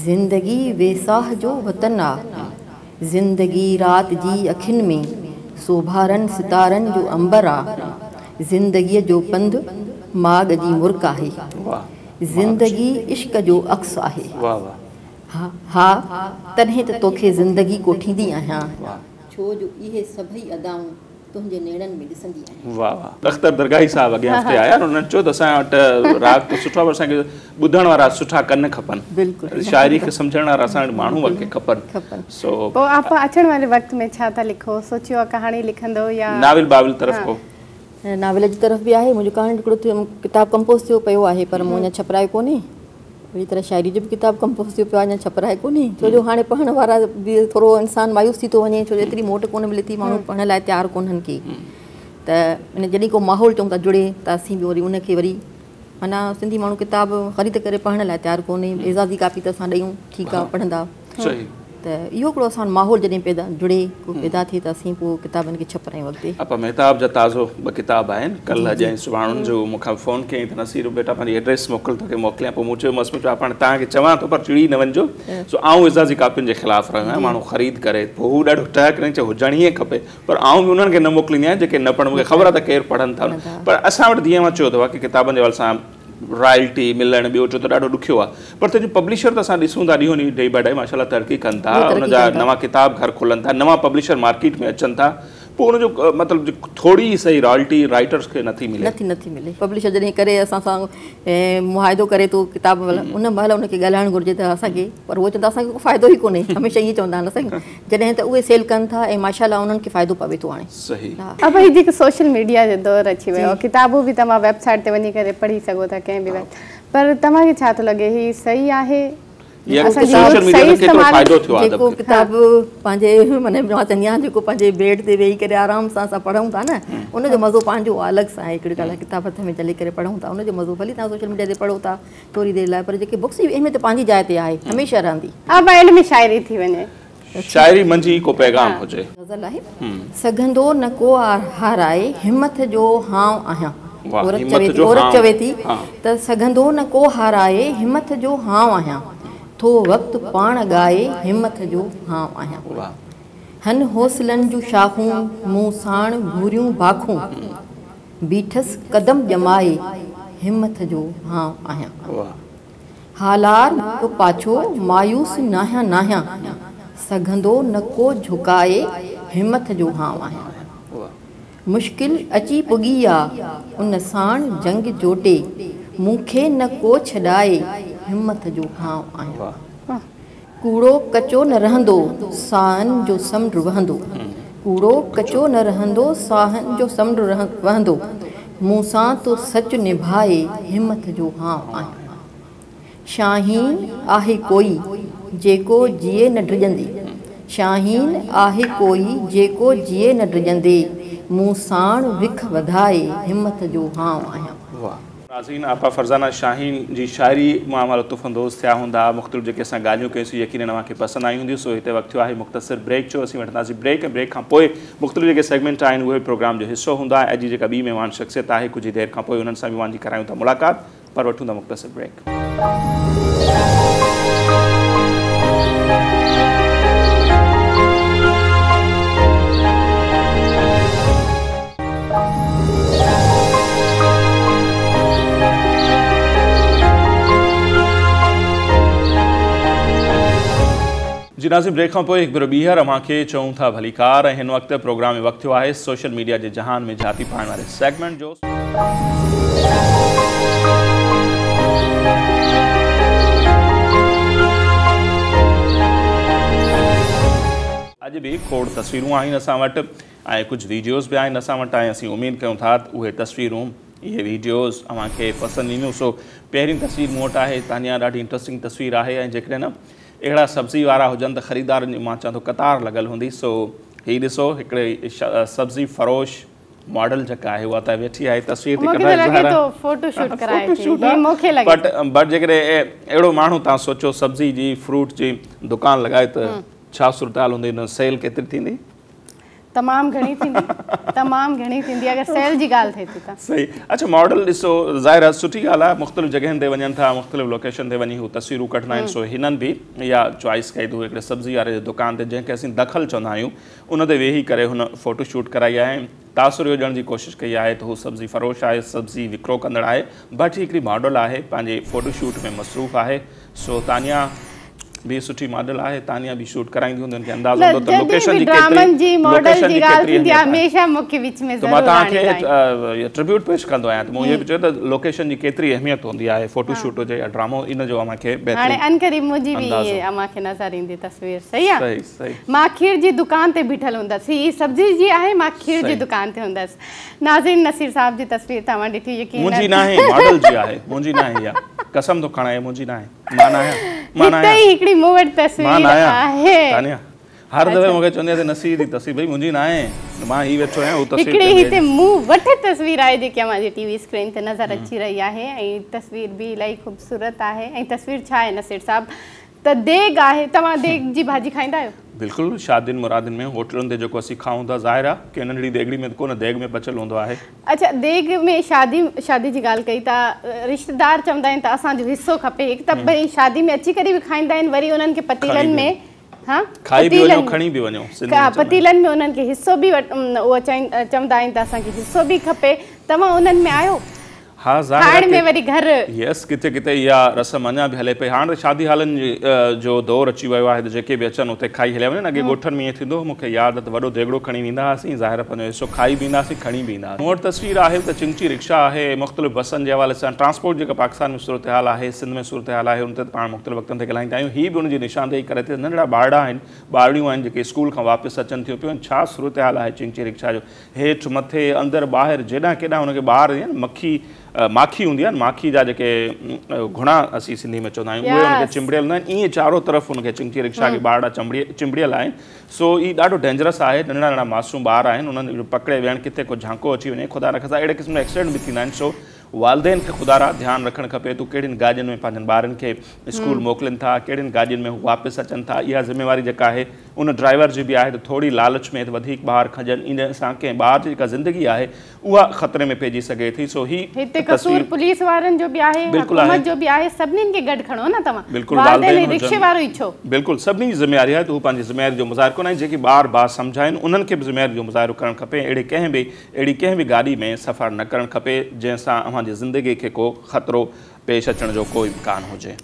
زندگي ويساهه جو وطن آ. زندگي رات جي اکين ۾ سوڀارن ستارن جو عنبر آ. زندگيء جو پنڌ ماڳ جي مرڪ آهي. زندگي عشق جو عڪس آهي. ها، تڏهن ته توکي زندگي ڪوٺيندي آهيان. ڇو جو اهي سڀئي ادائون تنهنجي نيڻن ۾ ڏسندي آهيان. واھ واھ اختر درگاهي صاحب اڳئين هفتي آيا انهن چيو ته اسان وٽ راڳ ته سٺو آهي پر اسان کي ٻڌڻ وارا سٺا ڪن کپن، بلڪل شاعري کي سمجهڻ وارا اسان وٽ ماڻهو کي کپن. سو پوء آپا اچڻ واري وقت ۾ ڇا ٿا لکو، سوچيو آهي ڪهاڻي لکندو يا ناول باول طرف ڪو؟ ناول جي طرف به آهي، منهنجو ڪهاڻي جو هڪڙو ڪتاب ڪمپوز ٿيو پيو آهي پر مون اڃا ڇپرايو ڪونهي. اهڙي طرح شاعري جو به ڪتاب ڪمپوز ٿيو پيو آهي اڃا ڇپرايو ڪونهي، ڇو جو هاڻي پڙهڻ وارا به ٿورو انسان مايوس ٿي ٿو وڃي، ڇو جو ايتري موٽ ڪونه ملي ٿي، ماڻهو پڙهڻ لاء تيار ڪونهن ڪي، ته ان جڏهن ڪو ماحول چئون ٿا جڙي ته اسين به وري ان کي وري معنيٰ سنڌي ماڻهو ڪتاب خريد ڪري پڙهڻ لاء تيار ڪونهي، اعزازي ڪاپي ته اسان ڏيون ٺيڪ آهي پڙهندا، ته اهو هڪڙو اسان وٽ ماحول جڏهن پيدا جڙي ڪو پيدا ٿئي ته اسين پوء ڪتابن کي ڇپرايون اڳتي. آپا مهتاب جا تازو ٻه ڪتاب آهن ڪلهه اڄ ۽ سڀاڻ ان جو مون کان فون ڪيائين ته نصير بيٽا پنهنجي ايڊريس موڪل توکي موڪليان پوء مون چيومانس مون چيو آپا هاڻي توهان کي چوان ٿو پر چڙي نه وڃجو سو آئون اعزازي ڪاپين جي خلاف رهيو آهيان ماڻهو خريد ڪري پوء هو ڏاڍو ٽهڪ ڏني چيو هجڻ ائين کپي پر آئون به انهن کي نه موڪليندي آهيان جيڪي نه پڙهن مون کي خبر آهي ته ڪير پڙهن ٿا پر اسان وٽ جيئن اوهان چيو ته واقعي ڪتابن جي حوالي سان رائلٽي ملڻ ٻيو ٽيو ته ڏاڍو ڏکيو آهي پر تنهنجو پبلشر ته اسان ڏسون ٿا ڏينهون ڏينهن ڊي باء ڊي ماشاء الله ترقي ڪن ٿا ان جا نوان ڪتاب گهر کلن ٿا نوان پبلشر مارڪيٽ ۾ اچن ٿا پوء ان جو مطلب ٿوري ئي صحيح رائلٽي رائٽرس کي نٿي ملي. نٿي نٿي ملي پبلشر جڏهن ڪري اسان سان معاهدو ڪري ٿو ڪتاب ان مهل ان کي ڳالهائڻ گهرجي ته اسان کي پر هو چوندا اسان کي ڪو فائدو ئي ڪونهي هميشه ائين چوندا آهن اسان کي جڏهن ته اهي سيل ڪن ٿا ۽ ماشاء الله انهن کي فائدو پوي ٿو هاڻي. صحيح. ابا هي جيڪو سوشل ميڊيا جو دور اچي ويو آهي ڪتابون به توهان ويب سائيٽ تي وڃي ڪري پڙهي سگهو ٿا ڪنهن به وقت پر توهان کي ڇا ٿو لڳي هي صحيح آهي اسان جي يوٿ صحيح استعمال جيڪو ڪتاب پنهنجي معني مان چوندي آهيان جيڪو پنهنجي بيڊ تي ويهي ڪري آرام سان اسان پڙهون ٿا نه ان جو مزو پنهنجو الڳ سان آهي هڪڙي ڳالهه ڪتاب هٿ ۾ جهلي ڪري پڙهون ٿا ان جو مزو ڀلي توهان سوشل ميڊيا تي پڙهو ٿا ٿوري دير لاء پر جيڪي بڪس جي اهميت پنهنجي جاء تي آهي هميشه رهندي. ابا ان ۾ شاعري ٿي وڃي. شاعري منجهه ئي ڪو پيغام هجي. غزل آهي. سگهندو نه ڪو هارائي همٿ جو هانء آهيان. عورت چوي ٿي ته سگهندو نه ڪو هارائي همٿ جو هانء آهيان. ٿو وقت پاڻ ڳائي همٿ جو هانء آهيان. هن حوصلن جون شاخون مون ساڻ ڀوريون باکون. بيٺس قدم ڄمائي همٿ جو هانء آهيان. هالار جو پاڇو مايوس ناهيان ناهيان. سگهندو نه ڪو جهڪائي همٿ جو هانء آهيان. مشڪل اچي پڳي آ ان ساڻ جنگ جوٽي. مون کي نه ڪو ڇڏائي همٿ جو هانء آهيان. ڪوڙو ڪچو نه رهندو ساهن جو سمنڊ وهندو. ڪوڙو ڪچو نه رهندو ساهن جو سمنڊ وهندو. مون سان تو سچ نڀائي همٿ جو هانء آهيان. شاهين آهي ڪوئي جيڪو جيئي نه ڊڄندي. شاهين آهي ڪوئي جيڪو جيئي نه ڊڄندي. مون ساڻ وک وڌائي همٿ جو هانء آهيان. ناظرين آپا فرزانه شاهين جي شاعري مان اوهان لطف اندوز ٿيا هوندا مختلف جيڪي اسان ڳالهيون ڪيون سي يقينن اوهان کي پسند آيون هونديون سو هتي وقت ٿيو آهي مختصر بريڪ جو اسين وٺنداسين بريڪ ۽ بريڪ کان پوء مختلف جيڪي سيگمينٽ آهن اهي به پروگرام جو حصو هوندا ۽ اڄ جي جيڪا ٻي مهمان شخصيت آهي ڪجهه ئي دير کان پوء انهن سان به اوهان جي ڪرايون ٿا ملاقات پر وٺون ٿا مختصر بريڪ. جي ناظرين بريڪ کان پوء هڪ ڀيرو ٻيهر اوهان کي چئون ٿا ڀليڪار ۽ هن وقت پروگرام ۾ وقت ٿيو آهي سوشل ميڊيا جي جهان ۾ جهاتي پائڻ واري سيگمينٽ جو. اڄ به کوڙ تصويرون آهن اسان وٽ ۽ ڪجهه ويڊيوز به آهن اسان وٽ ۽ اسين اميد ڪيون ٿا ته اهي تصويرون اهي ويڊيوز اوهان کي پسند اينديون. سو پهرين تصوير مون وٽ آهي تانيا، ڏاڍي انٽرسٽنگ تصوير آهي ۽ جيڪڏهن نه اهڙا سبزي وارا هجن ته خريدارن جي مان چوان ٿو قطار لڳل هوندي. سو هي ڏسو هڪڙي سبزي فروش ماڊل جيڪا آهي اها ته ويٺي آهي تصوير ٿي ڪڍرائي، ظاهر آهي فوٽو شوٽ ڪرائي ٿي، هي مون کي لڳي بٽ بٽ جيڪڏهن اهڙو ماڻهو توهان سوچو سبزي جي فروٽ جي دڪان لڳائي ته ڇا صورتحال هوندي، ان سيل ڪيتري ٿيندي؟ تمام گهڻي ٿيندي، تمام گهڻي ٿيندي اگر سيل جي ڳالهه ٿئي ٿي ته. صحيح. اڇا ماڊل ڏسو ظاهر آهي سٺي ڳالهه آهي، مختلف جڳهين تي وڃن ٿا، مختلف لوڪيشن تي وڃي هو تصويرون ڪڍندا آهن. سو هنن به اها چوائس ڪئي ته هو هڪڙي سبزي واري جي دڪان تي جنهن کي اسين دخل چوندا آهيون ان تي ويهي ڪري هن فوٽو شوٽ ڪرائي آهي ۽ تاثر اهو ڏيڻ جي ڪوشش ڪئي آهي ته هو سبزي فروش آهي، سبزي وڪرو ڪندڙ آهي، بٽ هي هڪڙي ماڊل آهي، پنهنجي فوٽو شوٽ ۾ مصروف آهي. سو تانيا به سٺي ماڊل آهي، تانيا به شوٽ ڪرائيندي هوندي، ان کي اندازو هوندو ته لوڪيشن جي ڪيتري لوڪيشن جي ڪيتري اهميت آهي. هميشه مون کي وچ ۾ ضرور ته مان توهان کي ٽربيوٽ پيش ڪندو آهيان ته مون اهو به چيو ته لوڪيشن جي ڪيتري اهميت هوندي آهي، فوٽو شوٽ هجي يا ڊرامو، ان جو اوهان کي بهترين هاڻي عنقريب منهنجي به اوهان کي نظر ايندي تصوير. صحيح آهي؟ صحيح صحيح. مان کير جي دڪان تي بيٺل هوندس، هي سبزي جي آهي، مان کير جي دڪان تي هوندس. ناظرين نصير صاحب جي تصوير توهان ڏٺي يقينن منهنجي ناهي، ماڊل جي آهي، منهنجي ناهي اها، قسم ٿو کڻان اها منهنجي ناهي، مان ناهيان، مان ناهيان. هتي ئي هڪڙي مون وٽ تصوير آهي. تانيا هر دفعي مون کي چوندي آهي ته نصير جي تصوير ڀئي منهنجي ناهي، مان هي ويٺو آهيان هو تصوير هڪڙي هتي مون وٽ تصوير آهي جيڪي اوهان جي ٽي وي اسڪرين تي نظر اچي رهي آهي ۽ تصوير به الاهي خوبصورت آهي ۽ تصوير ڇا آهي نصير صاحب ته ديڳ آهي، توهان ديڳ جي ڀاڄي کائيندا آهيو؟ بلڪل، شادين مرادين ۾ هوٽلن تي جيڪو اسين کائون ٿا ظاهر آهي ڪنهن ننڍڙي ديڳڙي ۾ ته ڪونه ديڳ ۾ پچيل هوندو آهي. اڇا ديڳ ۾ شادي شادي جي ڳالهه ڪئي ته رشتيدار چوندا آهن ته اسان جو حصو کپي، هڪ ته ڀئي شادي ۾ اچي ڪري به کائيندا آهن وري انهن کي پتيلن ۾ ها کائي به وڃو کڻي به وڃو سنڌي ۾ چوندا آهن. پتيلن ۾ انهن کي حصو به اهو چوندا آهن ته اسان کي حصو به کپي، توهان انهن ۾ آهيو؟ ها ظاهر آهي کائڻ ۾ وري گهر. يس ڪٿي ڪٿي اها رسم اڃا به هلي پئي. هاڻ ته شادي هالن جو دور اچي ويو آهي ته جيڪي به اچن اتي کائي هليا وڃن. اڳي ڳوٺن ۾ ائين ٿيندو هو. مون کي ياد آهي ته وڏو ديڳڙو کڻي ويندا هئاسين. ظاهر آهي پنهنجو حصو کائي به ايندا هئاسين کڻي به ايندا هئاسين. مون وٽ تصوير آهي ته چنگچي رڪشا آهي. مختلف بسن جي حوالي سان ٽرانسپورٽ جيڪا پاڪستان ۾ صورتحال آهي سنڌ ۾ صورتحال آهي ان تي ته پاڻ مختلف وقتن تي ڳالهائيندا آهيون. هي به ان جي نشاندهي ڪري ٿي ته ننڍڙا ٻارڙا آهن ٻارڙيون آهن جيڪي اسڪول کان واپس اچن ٿيون پيون ۽ ڇا صورتحال آهي چنگچي رڪشا جو هيٺ مٿي اندر ٻاهر جيڏانهن ڪيڏانهن هن کي ٻار جيئن مکي ماکي هوندي آهي نه ماکي جا جيڪي گهڻا اسين سنڌي ۾ چوندا آهيون اهي هن کي چنبڙيل هوندا آهن ائين چارو طرف هن کي چنگچي رڪشا کي ٻارڙا چنبڙي چنبڙيل آهن سو هي ڏاڍو ڊينجرس آهي ننڍڙا ننڍڙا معصوم ٻار آهن انهن کي پڪڙي ويهڻ ڪٿي ڪو جهانڪو اچي وڃي خدا نخواسته اهڙي قسم جا ايڪسيڊنٽ به ٿيندا آهن سو والدين کي خدارا ڌيان رکڻ کپي ته ڪهڙين گاڏين ۾ پنهنجن ٻارن کي اسڪول موڪلين ٿا ڪهڙين گاڏين ۾ هو واپس اچن ٿا اها ذميواري جيڪا آهي ان ڊرائيور جي به آهي ته ٿوري لالچ ۾ ته وڌيڪ ٻار کڻجن ان سان ڪنهن ٻار جي جيڪا زندگي آهي اها خطري ۾ پئجي سگهي ٿي سو هي هتي قصور پوليس وارن جو به آهي حڪومت جو به آهي سڀني کي گڏ کڻو نه توهان بلڪل والدين رڪشي وارو ئي ڇو بلڪل سڀني جي ذميواري آهي ته هو پنهنجي ذميواري جو مظاهرو ڪن ۽ جيڪي ٻار با سمجهه آهن انهن کي به ذميواري جو مظاهرو ڪرڻ کپي اهڙي ڪنهن به اهڙي ڪنهن به گاڏي ۾ سفر نه ڪرڻ کپي جنهن سان اوهان جي زندگي کي ڪو خطرو پيش اچڻ جو ڪو امڪان هجي.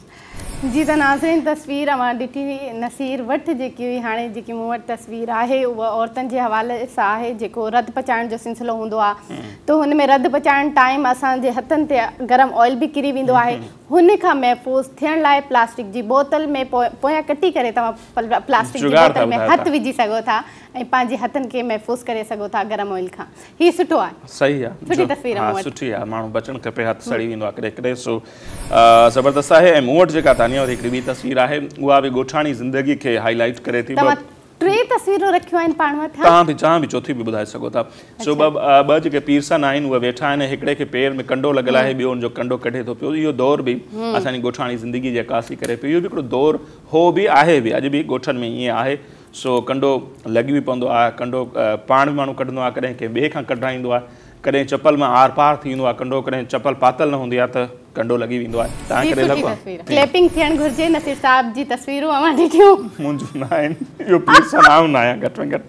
جي ته ناظرين تصوير اوهان ڏٺي هئي نصير وٽ جيڪي هئي هاڻي جيڪي مون وٽ تصوير آهي اها عورتن جي حوالي سان آهي جيڪو رڌ پچائڻ جو سلسلو هوندو آهي ته هن ۾ رڌ پچائڻ ٽائيم اسان جي هٿن تي گرم آئل به ڪري ويندو آهي هن کان محفوظ ٿيڻ لاء پلاسٽڪ جي بوتل ۾ پويان ڪٽي ڪري توهان پلاسٽڪ جي بوتل ۾ هٿ وجهي سگهو ٿا ۽ پنهنجي هٿن کي محفوظ ڪري سگهو ٿا گرم آئل کان. هي سٺو آهي. صحيح آ سٺي تصوير ها سٺي آ ماڻهو بچڻ کپي هٿ سڙي ويندو آ ڪڏهن ڪڏهن سو زبردست آهي ۽ مون وٽ جيڪا تانيا واري هڪڙي ٻي تصوير آهي اها به ڳوٺاڻي زندگي کي هائي لائيٽ ڪري ٿي. توهان ٽي تصويرون رکيون آهن پاڻ وٽ ها. توهان به چاهه به چوٿي به ٻڌائي سگهو ٿا. سو ٻه ٻه جيڪي پيرسن آهن اهي ويٺا آهن هڪڙي کي پير ۾ ڪنڊو لڳل آهي ٻيو ان جو ڪنڊو ڪڍي ٿو پيو اهو دور به اسان جي ڳوٺاڻي زندگي جي عڪاسي ڪري پيو اهو به هڪڙو دور هو به آهي به اڄ به ڳوٺن ۾ ائين آهي سو ڪنڊو لڳي به پوندو آهي، ڪنڊو پاڻ به ماڻهو ڪڍندو آهي، ڪڏهن ڪنهن ٻئي کان ڪڍرائيندو آهي، ڪڏهن چپل مان آر پار ٿي ويندو آهي ڪنڊو، ڪڏهن چپل پاتل نه هوندي آهي ته ڪنڊو لڳي ويندو آهي. توهان کي ڪڏهن لڳو آهي؟ ڪليپنگ ٿيڻ گهرجي نصير صاحب جي تصويرون اوهان ڏٺيون. منهنجون نه آهن، اهو پيرسن آئون نه آهيان گهٽ ۾ گهٽ.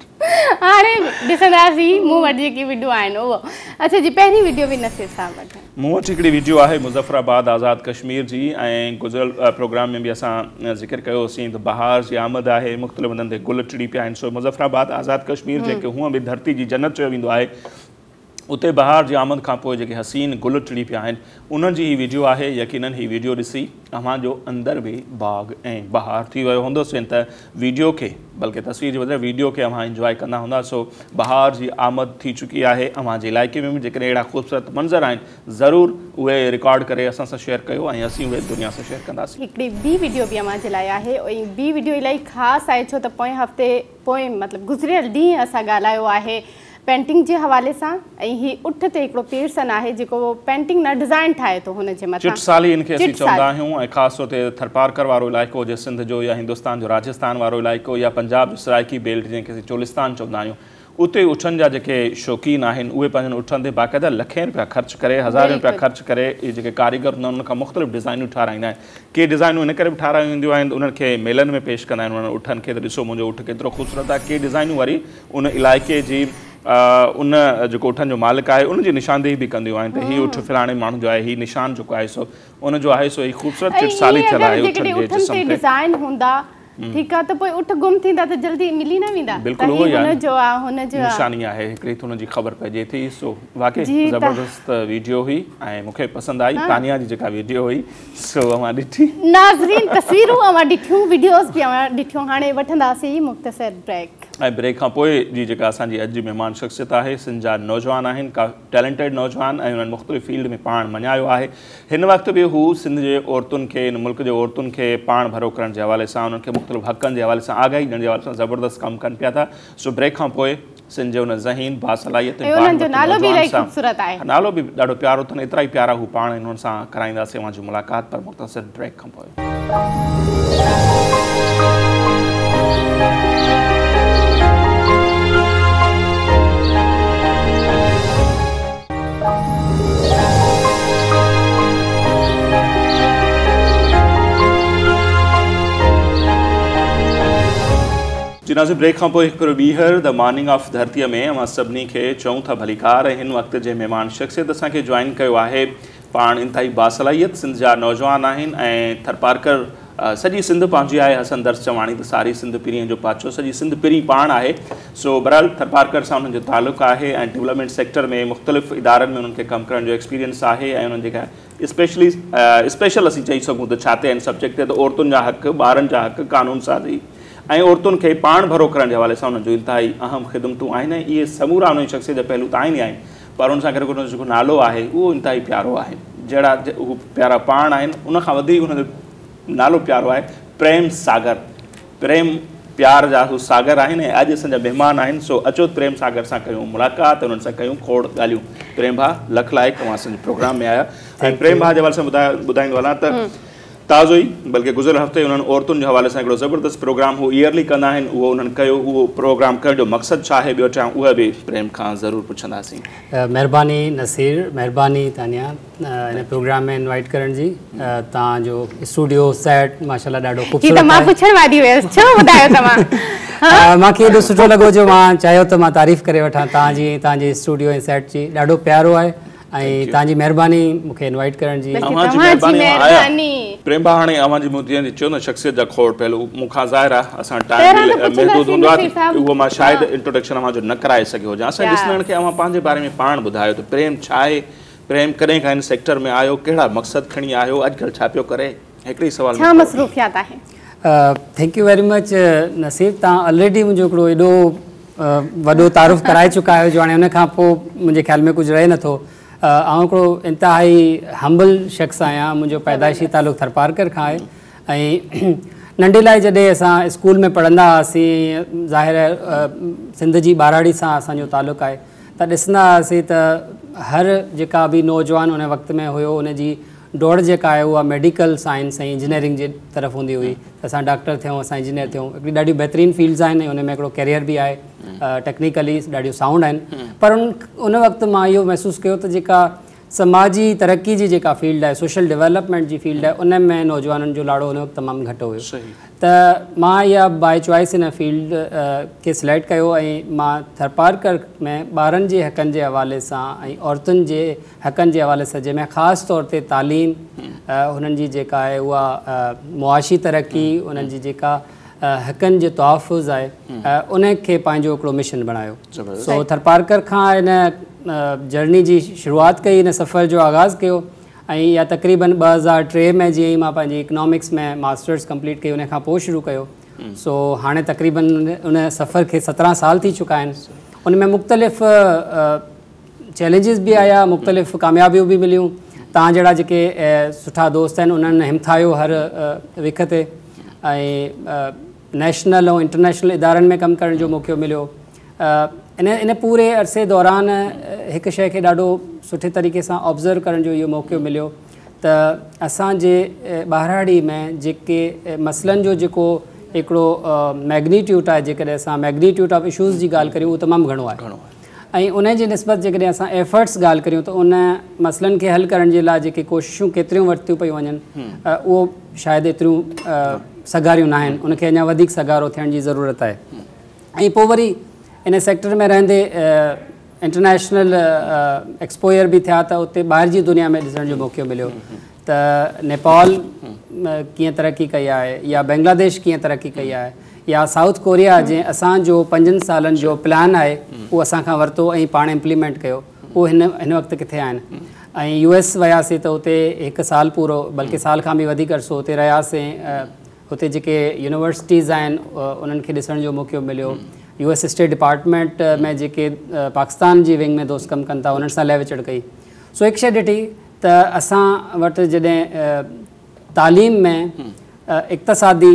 هاڻي ڏسنداسين مون وٽ جيڪي وڊيو آهن اهو. اڇا جي پهرين وڊيو به نصير صاحب وٽ آهي. مون وٽ هڪڙي وڊيو آهي مظفر آباد آزاد ڪشمير جي ۽ گذريل پروگرام ۾ به اسان ذڪر ڪيو هوسين ته بهار جي آمد آهي مختلف هنڌن تي گل ٽڙي پيا آهن سو مظفر آباد آزاد ڪشمير جنهن کي هونئن به ڌرتي جي جنت چيو ويندو آهي اتي بهار جي آمد کان پوء جيڪي حسين گل ٽڙي پيا آهن انهن جي هي ويڊيو آهي. يقينن هي ويڊيو ڏسي اوهان جو اندر به باغ ۽ بهار ٿي ويو هوندو. سو ته ويڊيو کي بلڪه تصوير جي بدران ويڊيو کي اوهان انجواء ڪندا هوندا. سو بهار جي آمد ٿي چڪي آهي. اوهان جي علائقي ۾ به جيڪڏهن اهڙا خوبصورت منظر آهن ضرور اهي رڪارڊ ڪري اسان سان شيئر ڪيو ۽ اسين اهي دنيا سان شيئر ڪنداسين. هڪڙي ٻي ويڊيو به اوهان جي لاء آهي ۽ ٻي ويڊيو الاهي خاص آهي ڇو ته پوئين هفتي پوئين مطلب گذريل ڏينهن اسان ڳالهايو آهي پينٽنگ جي حوالي سان ۽ هي اٺ تي هڪڙو پيرسن آهي جيڪو پينٽنگ نه ڊزائن ٺاهي ٿو هن جي مٿان. چٽسالي ان کي اسين چوندا آهيون ۽ خاص طور تي ٿرپارڪر وارو علائقو هجي سنڌ جو يا هندستان جو راجستان وارو علائقو يا پنجاب جو سرائيڪي بيلٽ جنهن کي اسين چولستان چوندا آهيون اتي اٺن جا جيڪي شوقين آهن اهي پنهنجن اٺن تي باقاعده لکين رپيا خرچ ڪري هزارين رپيا خرچ ڪري اهي جيڪي ڪاريگر هوندا آهن انهن کان مختلف ڊزائنون ٺاراهيندا آهن. ڪي ڊزائنون ان ڪري به ٺارايون وينديون آهن ته انهن کي ميلن ۾ پيش ڪندا آهن انهن اٺن کي ته ڏسو منهنجو اٺ ڪيترو خوبصورت آهي. ڪي ڊزائنون وري ان علائقي جي ان جيڪو اٺن جو مالڪ آهي ان جي نشاندهي به ڪنديون آهن ته هي اٺ فلاڻي ماڻهو جو آهي هي نشان جيڪو آهي سو ان جو آهي. سو هي خوبصورت چٽسالي ٿيل آهي اٺن جي جسم تي. ڊزائن هوندا ٺيڪ آ ته پوء اٺ گم ٿيندا ته جلدي ملي نه ويندا بلڪل اهو ئي هن جو آ هن جو نشاني آهي هڪڙي ته ان جي خبر پئجي ٿي. سو واقعي زبردست ويڊيو هئي ۽ مون کي پسند آئي تانيا جي جيڪا ويڊيو هئي سو اوهان ڏٺي. ناظرين تصويرون اوهان ڏٺيون ويڊيوز به اوهان ڏٺيون هاڻي وٺنداسين مختصر بريڪ. ۽ بريڪ کان پوء جي جيڪا اسان جي اڄ جي مهمان شخصيت آهي سنڌ جا نوجوان آهن ڪا ٽيلنٽيڊ نوجوان ۽ انهن مختلف فيلڊ ۾ پاڻ مڃايو آهي. هن وقت به هو سنڌ جي عورتن کي هن ملڪ جي عورتن کي پاڻ ڀرو ڪرڻ جي حوالي سان انهن کي مختلف حقن جي حوالي سان آگاهي ڏيڻ جي حوالي سان زبردست ڪم ڪن پيا ٿا. سو بريڪ کان پوء سنڌ جي ان ذهين باصلاحيت ۽ انهن جو نالو به الاهي خوبصورت آهي. نالو به ڏاڍو پيارو اٿن ايترا ئي پيارا هو پاڻ انهن سان ڪرائينداسين اوهان جي ملاقات پر مختصر بريڪ کان پوء. جي ناظرين بريڪ کان پوء هڪ ڀيرو ٻيهر the morning of ڌرتيء ۾ اوهان سڀني کي چئون ٿا ڀليڪار ۽ هن وقت جنهن مهمان شخصيت اسان کي جوائن ڪيو آهي پاڻ انتهائي باصلاحيت سنڌ جا نوجوان آهن ۽ ٿرپارڪر سڄي سنڌ پنهنجي آهي حسن درس چواڻي ته ساري سنڌ پرينء جو پاڇو سڄي سنڌ پرين پاڻ آهي سو بهرحال ٿرپارڪر سان انهن جو تعلق آهي ۽ ڊولپمينٽ سيڪٽر ۾ مختلف ادارن ۾ انهن کي ڪم ڪرڻ جو ايڪسپيرينس آهي ۽ انهن جيڪا اسپيشلي اسپيشل اسين چئي سگهون ته ڇا تي آهن سبجيڪٽ تي ته عورتن جا حق، ٻارن جا حق، قانون سازي ۽ عورتن کي پاڻ ڀرو ڪرڻ جي حوالي سان انهن جون انتهائي اهم خدمتون آهن ۽ اهي سمورا انهن جي شخصيت جا پهلو ته آهن ئي آهن پر ان سان گڏ گڏ ان جو جيڪو نالو آهي اهو انتهائي پيارو آهي جهڙا هو پيارا پاڻ آهن ان کان وڌيڪ انهن جو نالو پيارو آهي پريم ساگر پريم پيار جا هو ساگر آهن ۽ اڄ اسان جا مهمان آهن سو اچو پريم ساگر سان ڪيون ملاقات انهن سان ڪيون کوڙ ڳالهيون پريم ڀاء لک لائق اوهان اسان جي پروگرام ۾ آيا ۽ پريم ڀاء جي حوالي سان ٻڌائيندو هلان ته تازو ئي بلڪه گذريل هفتي انهن عورتن جي حوالي سان هڪڙو زبردست پروگرام هو ايئرلي ڪندا آهن اهو انهن ڪيو اهو پروگرام ڪرڻ جو مقصد ڇا آهي ٻيو ٽيان اها به پريم کان ضرور پڇنداسين. مهرباني نصير مهرباني تانيا هن پروگرام ۾ انوائيٽ ڪرڻ جي توهان جو اسٽوڊيو سيٽ ماشاءالله ڏاڍو خوبصورت آهي. هي ته مان پڇڻ واري هيس ڇو ٻڌايو توهان. مان کي ايڏو سٺو لڳو جو مان چاهيو ته مان تعريف ڪري وٺان توهان جي ۽ توهان جي اسٽوڊيو ۽ سيٽ جي ڏاڍو پيارو آهي ۽ توهان جي مهرباني مون کي انوائيٽ ڪرڻ جي. اوهان جي مهرباني آيا. پريم ڀاء هاڻي اوهان جي مون جيئن چيو نه شخصيت جا کوڙ پهلو مون کان ظاهر آهي اسان ٽائيم محدود هوندو آهي اهو مان شايد انٽروڊڪشن اوهان جو نه ڪرائي سگهيو هجان اسان جي ڏسندڙن کي اوهان پنهنجي باري ۾ پاڻ ٻڌايو ته پريم ڇا آهي پريم ڪڏهن کان هن سيڪٽر ۾ آيو، ڪهڙا مقصد کڻي آيو، اڄڪلهه ڇا پيو ڪري؟ هڪڙي ئي سوال ۾ ڇا مصروفيات آهي؟ Thank you very much Naseer توهان الريڊي منهنجو هڪڙو ايڏو وڏو تعارف ڪرائي چڪا آهيو جو هاڻي ان کان پوء منهنجي خيال ۾ ڪجهه رهي نٿو. آئون هڪڙو انتهائي همبل شخص آهيان منهنجو پيدائشي تعلق ٿرپارڪر کان آهي ۽ ننڍي لاء جڏهن اسان اسڪول ۾ پڙهندا هئاسين ظاهر آهي سنڌ جي ٻهراڙي سان اسان جو تعلق آهي ته ڏسندا هئاسين ته هر جيڪا به نوجوان ان وقت ۾ هيو ان جي ڊوڙ جيڪا آهي اها ميڊيڪل سائنس ۽ انجنيئرنگ جي طرف هوندي هئي ته اسان ڊاڪٽر ٿيون اسان انجنيئر ٿيون هڪڙي ڏاڍيون بهترين فيلڊز آهن ۽ ان ۾ هڪڙو ڪيريئر به آهي ٽيڪنيڪلي ڏاڍيون سائونڊ آهن پر ان وقت مان اهو محسوس ڪيو ته جيڪا سماجي ترقي جي جيڪا فيلڊ آهي سوشل ڊولپمينٽ جي فيلڊ آهي ان ۾ نوجوانن جو لاڙو ان وقت تمام گهٽ هيو ته مان اها باء چوائس ان فيلڊ کي سليڪٽ ڪيو ۽ مان ٿرپارڪر ۾ ٻارن جي حقن جي حوالي سان ۽ عورتن جي حقن جي حوالي سان جنهن ۾ خاص طور تي تعليم انهن جي جيڪا آهي اها معاشي ترقي انهن جي جيڪا حقن جي تحفظ آهي ان کي پنهنجو هڪڙو مشن بڻايو. سو ٿرپارڪر کان ان جرني جي شروعات ڪئي، ان سفر جو آغاز ڪيو ۽ اها تقريبن 2003 ۾ جيئن ئي مان پنهنجي اڪنامڪس ۾ ماسٽرس ڪمپليٽ ڪئي ان کان پوء شروع ڪيو. سو هاڻي تقريبن ان سفر کي 17 سال ٿي چڪا آهن. ان ۾ مختلف چئلينجز به آيا، مختلف ڪاميابيون به مليون. توهان جهڙا جيڪي سٺا دوست آهن انهن همٿايو هر وک تي ۽ نيشنل ۽ انٽرنيشنل ادارن ۾ ڪم ڪرڻ جو موقعو مليو. ان ان پوري عرصي دوران هڪ شيء کي ڏاڍو سٺي طريقي سان آبزرو ڪرڻ جو اهو موقعو مليو ته اسان جي ٻهراڙي ۾ جيڪي مسئلن جو جيڪو هڪڙو ميگنيٽيوٽ آهي، جيڪڏهن اسان ميگنيٽيوٽ آف اشوز جي ڳالهه ڪريون اهو تمام گهڻو آهي ۽ ان جي نسبت جيڪڏهن اسان ايفرٽس ڳالهه ڪريون ته ان مسئلن کي حل ڪرڻ جي لاء جيڪي ڪوششون ڪيتريون ورتيون پيون وڃن اهو شايد ايتريون سگهاريون ناهن، ان کي اڃا وڌيڪ سگهارو ٿيڻ جي ضرورت آهي. ۽ پوء وري ان سيڪٽر ۾ رهندي انٽرنيشنل ايڪسپوئر به ٿيا ته اتي ٻاهر جي دنيا ۾ ڏسڻ جو موقعو مليو ته نيپال ڪيئن ترقي ڪئي آهي يا بنگلاديش ڪيئن ترقي ڪئي آهي يا سائوٿ ڪوريا جنهن اسان جو 5 سالن جو پلان آهي اهو اسان کان ورتو ۽ پاڻ امپليمينٽ ڪيو، اهو هن هن وقت ڪٿي آهن. ۽ يو ايس وياسين ته اتي هڪ سال پورو بلڪه سال کان به وڌيڪ عرصو اتي رهياسين. اتي جيڪي يونيورسٽيز آهن انهن کي ڏسڻ جو موقعو مليو. يو ايس اسٽيٽ ڊپارٽمينٽ ۾ جيڪي پاڪستان جي ونگ ۾ دوست ڪم ڪن ٿا انهن سان لهه وچڙ ڪئي. سو هڪ شيء ڏٺي ته اسان وٽ جڏهن تعليم ۾، اقتصادي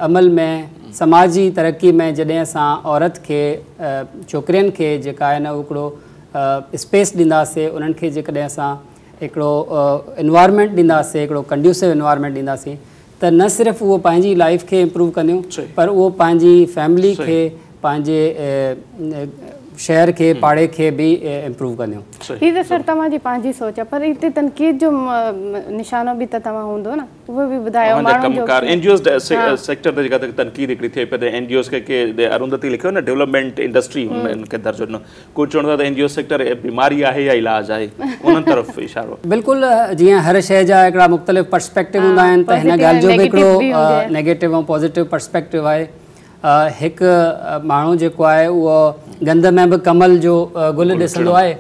عمل ۾، سماجي ترقي ۾ جڏهن اسان عورت کي، ڇوڪرين کي جيڪا آهي نه هڪڙو اسپيس ڏينداسين، انهن کي جيڪڏهن اسان هڪڙو انوائرمينٽ ڏينداسين، هڪڙو ڪنڊيوسو انوائرمينٽ ڏينداسين ته نه صرف اهو پنهنجي لائيف کي امپروو ڪنديون پر اهو پنهنجي فيملي کي، پنهنجي شهر کي، پاڙي کي به امپروو ڪنديون. هي ته سر توهان جي پنهنجي سوچ آهي پر هتي تنقيد جو نشانو به ته توهان هوندو نه، اهو به ٻڌايو ماڻهن جو. ڪم ڪار اين جي اوز سيڪٽر تي جيڪا تنقيد هڪڙي ٿئي پئي ته اين جي اوز کي ڪي ارونڌتي لکيو نه ڊولپمينٽ انڊسٽري ان کي درجو ڏنو، ڪو چون ٿا ته اين جي او سيڪٽر بيماري آهي يا علاج آهي، انهن طرف اشارو. بلڪل جيئن هر شيء جا هڪڙا مختلف پرسپيڪٽو هوندا آهن ته هن ڳالهه جو به هڪڙو نيگيٽو ۽ پازيٽو پرسپيڪٽو آهي. هڪ ماڻهو جيڪو آهي اهو گند ۾ به ڪمل جو گل ڏسندو آهي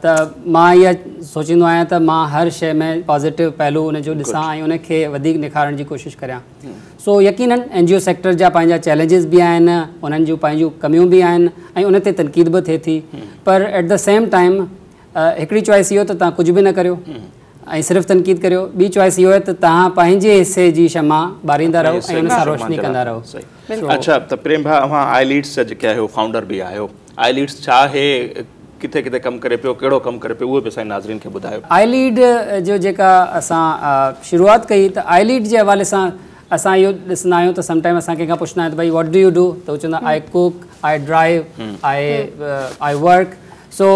ته مان اها سوچيندو آهيان ته مان هر شيء ۾ پازيٽو پهلو ان جو ڏسان ۽ ان کي وڌيڪ نکارڻ جي ڪوشش ڪريان. سو يقينن اين جي او سيڪٽر جا پنهنجا چئلينجز به آهن، انهن جون پنهنجون ڪميون به آهن ۽ ان تي تنقيد به ٿئي ٿي پر ايٽ the same time هڪڙي چوائس اهو ته توهان ڪجهه به نه ڪريو ۽ صرف تنقيد ڪريو، ٻي چوائس اهو آهي ته توهان پنهنجي حصي جي شمع ٻاريندا رهو ۽ ان سان روشني ڪندا رهو. اڇا ته پريم ڀاء اوهان آئي ليڊس جا جيڪي آهيو فائونڊر به آهيو، آئي ليڊس ڇا آهي، ڪٿي ڪٿي ڪم ڪري پيو، ڪهڙو ڪم ڪري پيو، اهو به اسان جي ناظرين کي ٻڌايو. آئي ليڊ جو جيڪا اسان شروعات ڪئي ته آئي ليڊ جي حوالي سان اسان اهو ڏسندا آهيون ته سم ٽائيم اسان ڪنهن کان پڇندا آهيون ته ڀئي what do you do ته هو چوندا I cook, I drive, I work. سو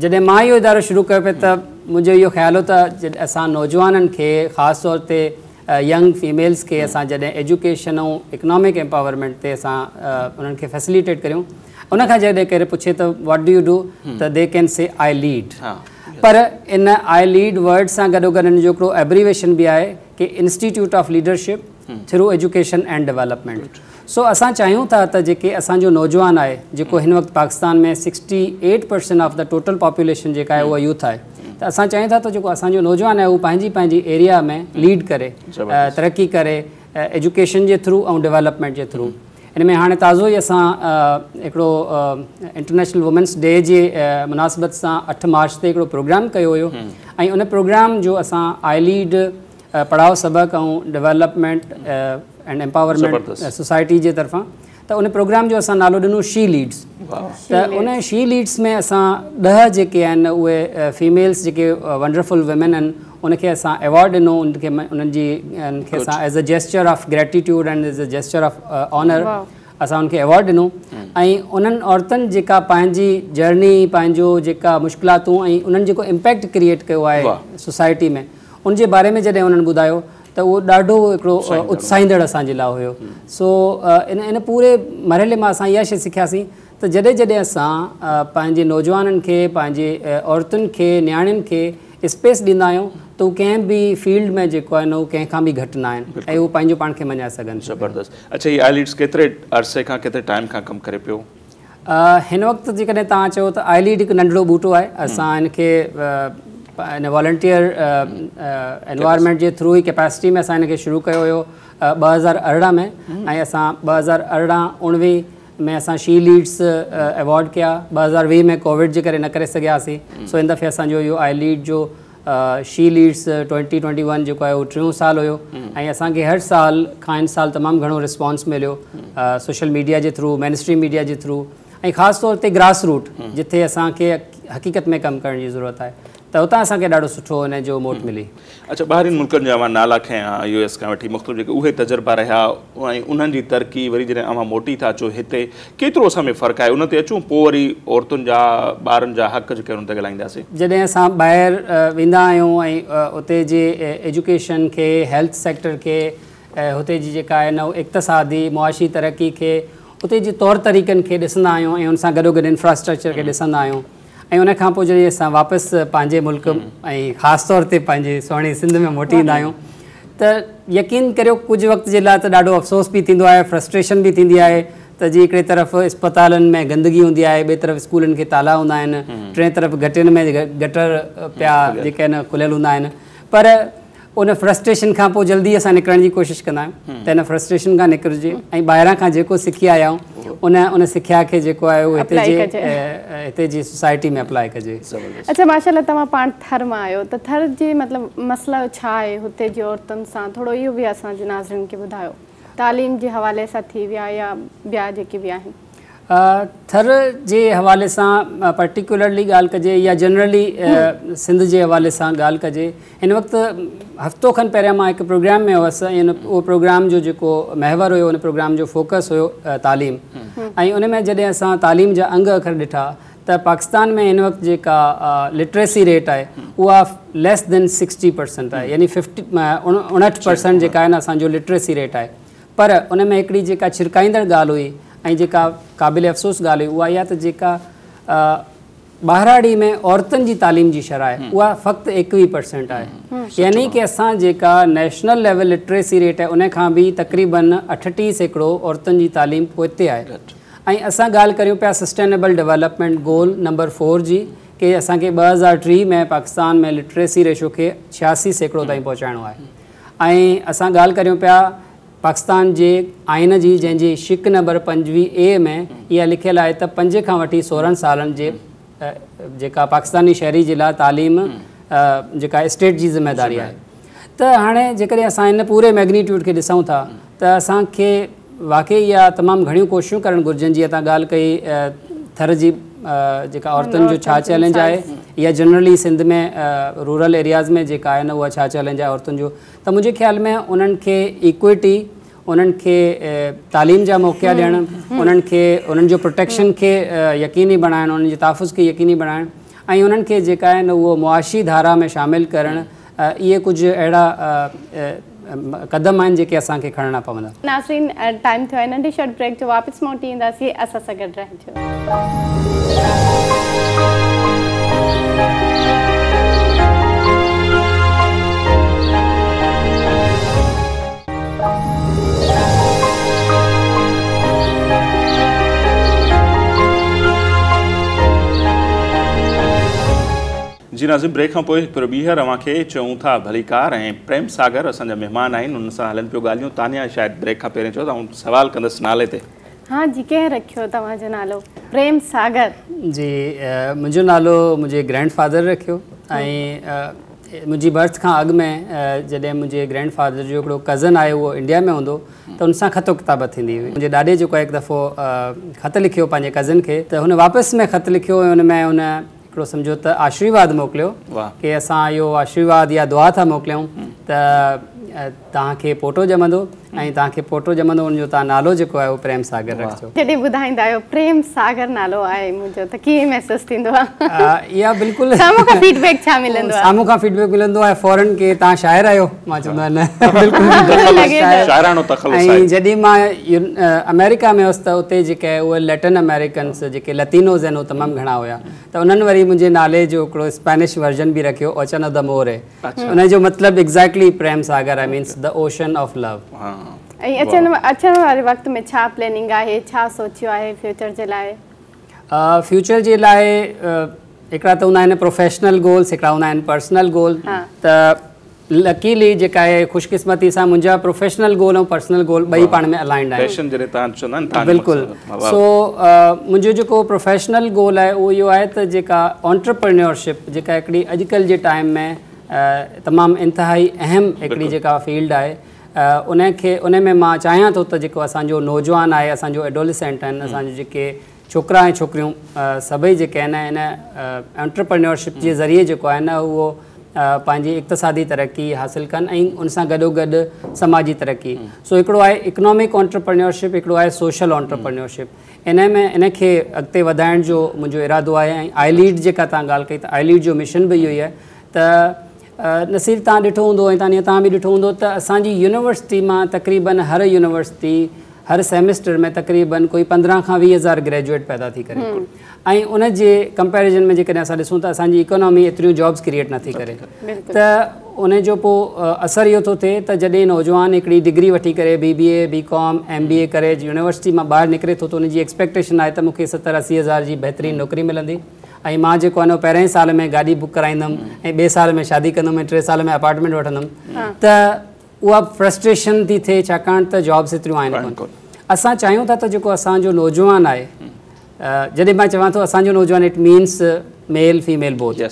جڏهن مان اهو ادارو شروع ڪيو پئي ته منهنجو اهو خيال هو ته جڏهن اسان نوجوانن کي خاص طور تي ينگ فيميلز کي اسان جڏهن ايجوڪيشن ۽ اڪنامڪ امپاورمينٽ تي اسان انهن کي فيسليٽيٽ ڪريون ان کان جڏهن ڪير پڇي ته what do you do ته they can say I lead per in I lead word سان گڏو گڏ ان جو هڪڙو ايبريويشن به آهي ڪي institute of leadership through education and development سو اسان چاهيون ٿا ته جيڪي اسان جو نوجوان آهي جيڪو هن وقت Pakistan ۾ 68% of the total population جيڪا آهي اها يوٿ آهي ته اسان چاهيون ٿا ته جيڪو اسان جو نوجوان آهي اهو پنهنجي پنهنجي ايريا ۾ ليڊ ڪري، ترقي ڪري ايجوڪيشن جي ٿرو ۽ ڊولپمينٽ جي ٿرو. ان ۾ هاڻي تازو ئي اسان هڪڙو انٽرنيشنل وومينس ڊي جي مناسبت سان 8 مارچ تي هڪڙو پروگرام ڪيو هيو ۽ ان پروگرام جو اسان آئي ليڊ پڙهائو سبق ۽ ڊولپمينٽ اينڊ امپاورمينٽ سوسائٽي جي طرفان ته ان پروگرام جو اسان نالو ڏنو شي ليڊس ته ان شي ليڊس ۾ اسان 10 جيڪي آهن اهي فيميلز جيڪي ونڊرفل ويمن آهن ان کي اسان ايوارڊ ڏنو ان کي انهن جي ان کي اسان as a gesture of gratitude and as a gesture of honour اسان ان کي ايوارڊ ڏنو ۽ انهن عورتن جيڪا پنهنجي جرني پنهنجو جيڪا مشڪلاتون ۽ انهن جيڪو امپيڪٽ ڪريئيٽ ڪيو آهي سوسائٽي ۾ ان جي باري ۾ جڏهن انهن ٻڌايو ته اهو ڏاڍو هڪڙو اتساهيندڙ اسان جي لاء هيو. سو ان ان پوري مرحلي مان اسان اها شيء سکياسين ته جڏهن جڏهن اسان پنهنجي نوجوانن کي، پنهنجي عورتن کي، نياڻين کي اسپيس ڏيندا آهيون ته هو ڪنهن به فيلڊ ۾ جيڪو آهي نه هو ڪنهن کان به گهٽ نه آهن ۽ هو پنهنجو پاڻ کي مڃائي سگهن ٿا. زبردست. اڇا هي آئي ليڊس ڪيتري عرصي کان ڪيتري ٽائيم کان ڪم ڪري پيو؟ هن وقت جيڪڏهن توهان چئو ته آئي ليڊ هڪ ننڍڙو ٻوٽو آهي اسان هن کي ان والنٽيئر انوائرمينٽ جي ٿرو ئي ڪيپيسٽي ۾ اسان هن کي شروع ڪيو هيو 2018 ۾ ۽ اسان 2018 19 ۾ اسان شي ليڊس ايوارڊ ڪيا 2020 ۾ ڪووڊ جي ڪري نه ڪري سگهياسين سو هن دفعي اسان جو اهو آئي ليڊ جو شي ليڊس 2021 جيڪو آهي اهو ٽيون سال هيو ۽ اسان کي هر سال کان هن سال تمام گهڻو رسپانس مليو سوشل ميڊيا جي ٿرو مين اسٽريم ميڊيا جي ٿرو ۽ خاص طور تي گراس روٽ جتي اسان کي حقيقت ۾ ڪم ڪرڻ جي ضرورت آهي ته اتان اسان کي ڏاڍو سٺو ان جو موٽ ملي. اڇا ٻاهرين ملڪن جا اوهان نالا کنيا يو ايس کان وٺي مختلف جيڪي اهي تجربا رهيا ۽ انهن جي ترقي وري جڏهن اوهان موٽي ٿا اچو هتي ڪيترو اسان ۾ فرق آهي ان تي اچون پوء وري عورتن جا ٻارن جا حق جيڪي انهن تي ڳالهائينداسين. جڏهن اسان ٻاهر ويندا آهيون ۽ اتي جي ايجوڪيشن کي هيلٿ سيڪٽر کي هتي جي جيڪا آهي نه اقتصادي معاشي ترقي کي اتي جي طور طريقن کي ڏسندا آهيون ۽ ان سان گڏوگڏ انفراسٽرڪچر کي ڏسندا آهيون ۽ ان کان پوء جڏهن اسان واپس پنهنجي ملڪ ۽ خاص طور تي پنهنجي سهڻي سنڌ ۾ موٽي ايندا آهيون ته يقين ڪريو ڪجهه وقت جي لاء ته ڏاڍو افسوس به ٿيندو آهي فرسٽريشن به ٿيندي آهي ته جي هڪڙي طرف اسپتالن ۾ گندگي هوندي آهي ٻئي طرف اسڪولن کي تالا هوندا آهن ٽئين طرف گهٽين ۾ گٽر پيا جيڪي آهن کليل هوندا آهن پر ان فرسٽريشن کان پوء جلدي اسان نڪرڻ جي ڪوشش ڪندا آهيون ته ان فرسٽريشن کان نڪرجي ۽ ٻاهران کان جيڪو سکي آيا آهيون ان ان سکيا کي جيڪو آهي اهو هتي جي هتي جي سوسائٽي ۾ اپلائي ڪجي. اڇا ماشاءالله توهان پاڻ ٿر مان آهيو ته ٿر جي مطلب مسئلو ڇا آهي هتي جي عورتن سان ٿورو اهو به اسان جي ناظرين کي ٻڌايو تعليم جي حوالي سان ٿي ويا يا ٻيا جيڪي به آهن. ٿر جي حوالي سان پرٽيڪيولرلي ڳالهه ڪجي يا جنرلي سنڌ جي حوالي سان ڳالهه ڪجي هن وقت هفتو کن پهريان مان هڪ پروگرام ۾ هئس ۽ اهو پروگرام جو جيڪو محور هيو ان پروگرام جو فوڪس هيو تعليم ۽ ان ۾ جڏهن اسان تعليم جا انگ اکر ڏٺا ته پاڪستان ۾ هن وقت جيڪا لٽريسي ريٽ آهي اها ليس دين 60% آهي يعني 59% جيڪا آهي نه اسان جو لٽريسي ريٽ آهي پر ان ۾ هڪڙي جيڪا ڇرڪائيندڙ ڳالهه هئي ۽ جيڪا قابل افسوس ڳالهه هئي اها اها ته جيڪا ٻهراڙي ۾ عورتن جي تعليم جي شرح آهي اها فقط 21 پرسنٽ آهي يعني ڪي اسان جيڪا نيشنل ليول لٽريسي ريٽ آهي ان کان به تقريبن 38% عورتن جي تعليم پوئتي آهي ۽ اسان ڳالهه ڪريون پيا سسٽينيبل ڊولپمينٽ گول نمبر 4 جي ڪي اسان کي 2030 ۾ پاڪستان ۾ لٽريسي ريشو کي 86% تائين پهچائڻو آهي ۽ اسان ڳالهه ڪريون پيا پاڪستان جي آئين جي جنهن جي شق نمبر 25 اي ۾ اها لکيل آهي ته پنج کان وٺي 16 سالن جي جيڪا پاڪستاني شهري جي لاء تعليم جيڪا اسٽيٽ جي ذميواري آهي ته هاڻي جيڪڏهن اسان ان پوري ميگنيٽيوڊ کي ڏسون ٿا ته اسان کي واقعي اها تمام گهڻيون ڪوششون ڪرڻ گهرجن جيئن توهان ڳالهه ڪئي ٿر جي جيڪا عورتن جو ڇا چئلينج آهي يا جنرلي سنڌ ۾ رورل ايرياز ۾ جيڪا آهي نه اها ڇا چئلينج آهي عورتن جو ته منهنجي خيال ۾ انهن کي ايڪوئٽي انهن کي تعليم جا موقعا ڏيڻ انهن کي انهن جو پروٽيڪشن کي يقيني بڻائڻ انهن جي تحفظ کي يقيني بڻائڻ ۽ انهن کي جيڪا آهي نه اهو معاشي ڌارا ۾ شامل ڪرڻ اهي ڪجهه اهڙا قدم آهن جيڪي اسان کي کڻڻا پوندا. ناظرين ٽائيم ٿيو آهي ننڍي شارٽ بريڪ جو واپس موٽي اينداسين اسان سان گڏ رهجو. جي ناظرين بريڪ کان پوء هڪ ڀيرو ٻيهر اوهان کي چئون ٿا ڀليڪار ۽ پريم ساگر اسان جا مهمان آهن انهن سان هلن پيو ڳالهيون تانيا شايد بريڪ کان پهرين چيو ته آئون سوال ڪندس نالي تي. ها جي ڪنهن رکيو توهان جو نالو پريم ساگر؟ جي منهنجو نالو منهنجي گرينڊ فادر رکيو ۽ منهنجي برٿ کان اڳ ۾ جڏهن منهنجي گرينڊ فادر جو هڪڙو ڪزن آهي اهو انڊيا ۾ هوندو ته ان سان خط و ڪتابت ٿيندي هئي منهنجي ڏاڏي جيڪو آهي هڪ دفعو خط لکيو پنهنجي ڪزن کي ته هن واپس ۾ خط لکيو ۽ ان ۾ هن هڪڙو سمجهو ته آشيرواد موڪليو ڪي اسان اهو آشيرواد يا دعا ٿا موڪليون ته توهان کي پوٽو ڄمندو ۽ توهان کي پوٽو ڄمندو ان جو توهان نالو جيڪو آهي اهو پريم ساگر رکجو. جڏهن ٻڌائيندا آهيو پريم ساگر نالو آهي منهنجو ته ڪيئن محسوس ٿيندو آهي؟ اها بلڪل سامهون کان فيڊ بيڪ ڇا ملندو آهي؟ سامهون کان فيڊ بيڪ ملندو آهي فورن ڪي توهان شاعر آهيو؟ مان چوندو آهيان نه بلڪل نه شاعراڻو تخلص آهي. ۽ جڏهن مان آمريڪا ۾ هوس ته اتي جيڪي اهي ليٽن آمريڪنس جيڪي لتينوز آهن اهي تمام گهڻا هيا ته انهن وري منهنجي نالي جو هڪڙو اسپينش ورجن به رکيو اوچانو د موري ان جو مطلب ايگزيڪٽلي پريم ساگر آهي means the ocean of love. ۽ اچڻ واري وقت ۾ ڇا پلاننگ آهي ڇا سوچيو آهي فيوچر جي لاء؟ فيوچر جي لاء هڪڙا ته هوندا آهن پروفيشنل گولس هڪڙا هوندا آهن پرسنل گول ته لڪيلي جيڪا آهي خوش قسمتي سان منهنجا پروفيشنل گول ۽ پرسنل گول ٻئي پاڻ ۾ الائنڊ آهن. پيشن جڏهن توهان چوندا آهن توهان جو بلڪل سو منهنجو جيڪو پروفيشنل گول آهي اهو اهو آهي ته جيڪا آنٽرپرينيورشپ جيڪا هڪڙي اڄڪلهه جي ٽائيم ۾ تمام انتهائي اهم هڪڙي جيڪا فيلڊ آهي ان کي ان ۾ مان چاهيان ٿو ته جيڪو اسان جو نوجوان آهي اسان جو ايڊوليسينٽ آهن اسان جو جيڪي ڇوڪرا ۽ ڇوڪريون سڀئي جيڪي آهن ان انٽرپرينيورشپ جي ذريعي جيڪو آهي نه اهو پنهنجي اقتصادي ترقي حاصل ڪن ۽ ان سان گڏو گڏ سماجي ترقي سو هڪڙو آهي اڪنامڪ انٽرپرينيورشپ هڪڙو آهي سوشل انٽرپرينيورشپ ان ۾ ان کي اڳتي وڌائڻ جو منهنجو ارادو آهي ۽ آئي ليڊ جيڪا توهان ڳالهه ڪئي ته آئي ليڊ جو مشن به اهو ئي آهي ته نصير توهان ڏٺو هوندو ۽ تانيا توهان به ڏٺو هوندو ته اسان جي يونيورسٽي مان تقريبن هر يونيورسٽي هر سيمسٽر ۾ تقريبن ڪوئي 15 کان 20 هزار گريجوئيٽ پيدا ٿي ڪري ۽ ان جي ڪمپيريزن ۾ جيڪڏهن اسان ڏسون ته اسان جي اڪانامي ايتريون جابس ڪريئيٽ نٿي ڪري ته ان جو پوء اثر اهو ٿو ٿئي ته جڏهن نوجوان هڪڙي ڊگري وٺي ڪري بي بي اي بي ڪام ايم بي اي ڪري يونيورسٽي مان ٻاهر نڪري ٿو ته ان جي ايڪسپيڪٽيشن آهي ته مون کي 70 80 هزار جي بهترين نوڪري ملندي ۽ مان جيڪو آهي نه پهرئين سال ۾ گاڏي بڪ ڪرائيندم ۽ ٻئي سال ۾ شادي ڪندم ۽ ٽئين سال ۾ اپارٽمينٽ وٺندم ته اها فرسٽريشن ٿي ٿئي ڇاڪاڻ ته جابس ايتريون آهن ڪونه. اسان چاهيون ٿا ته جيڪو اسان جو نوجوان آهي جڏهن مان چوان ٿو اسان جو نوجوان it means male female both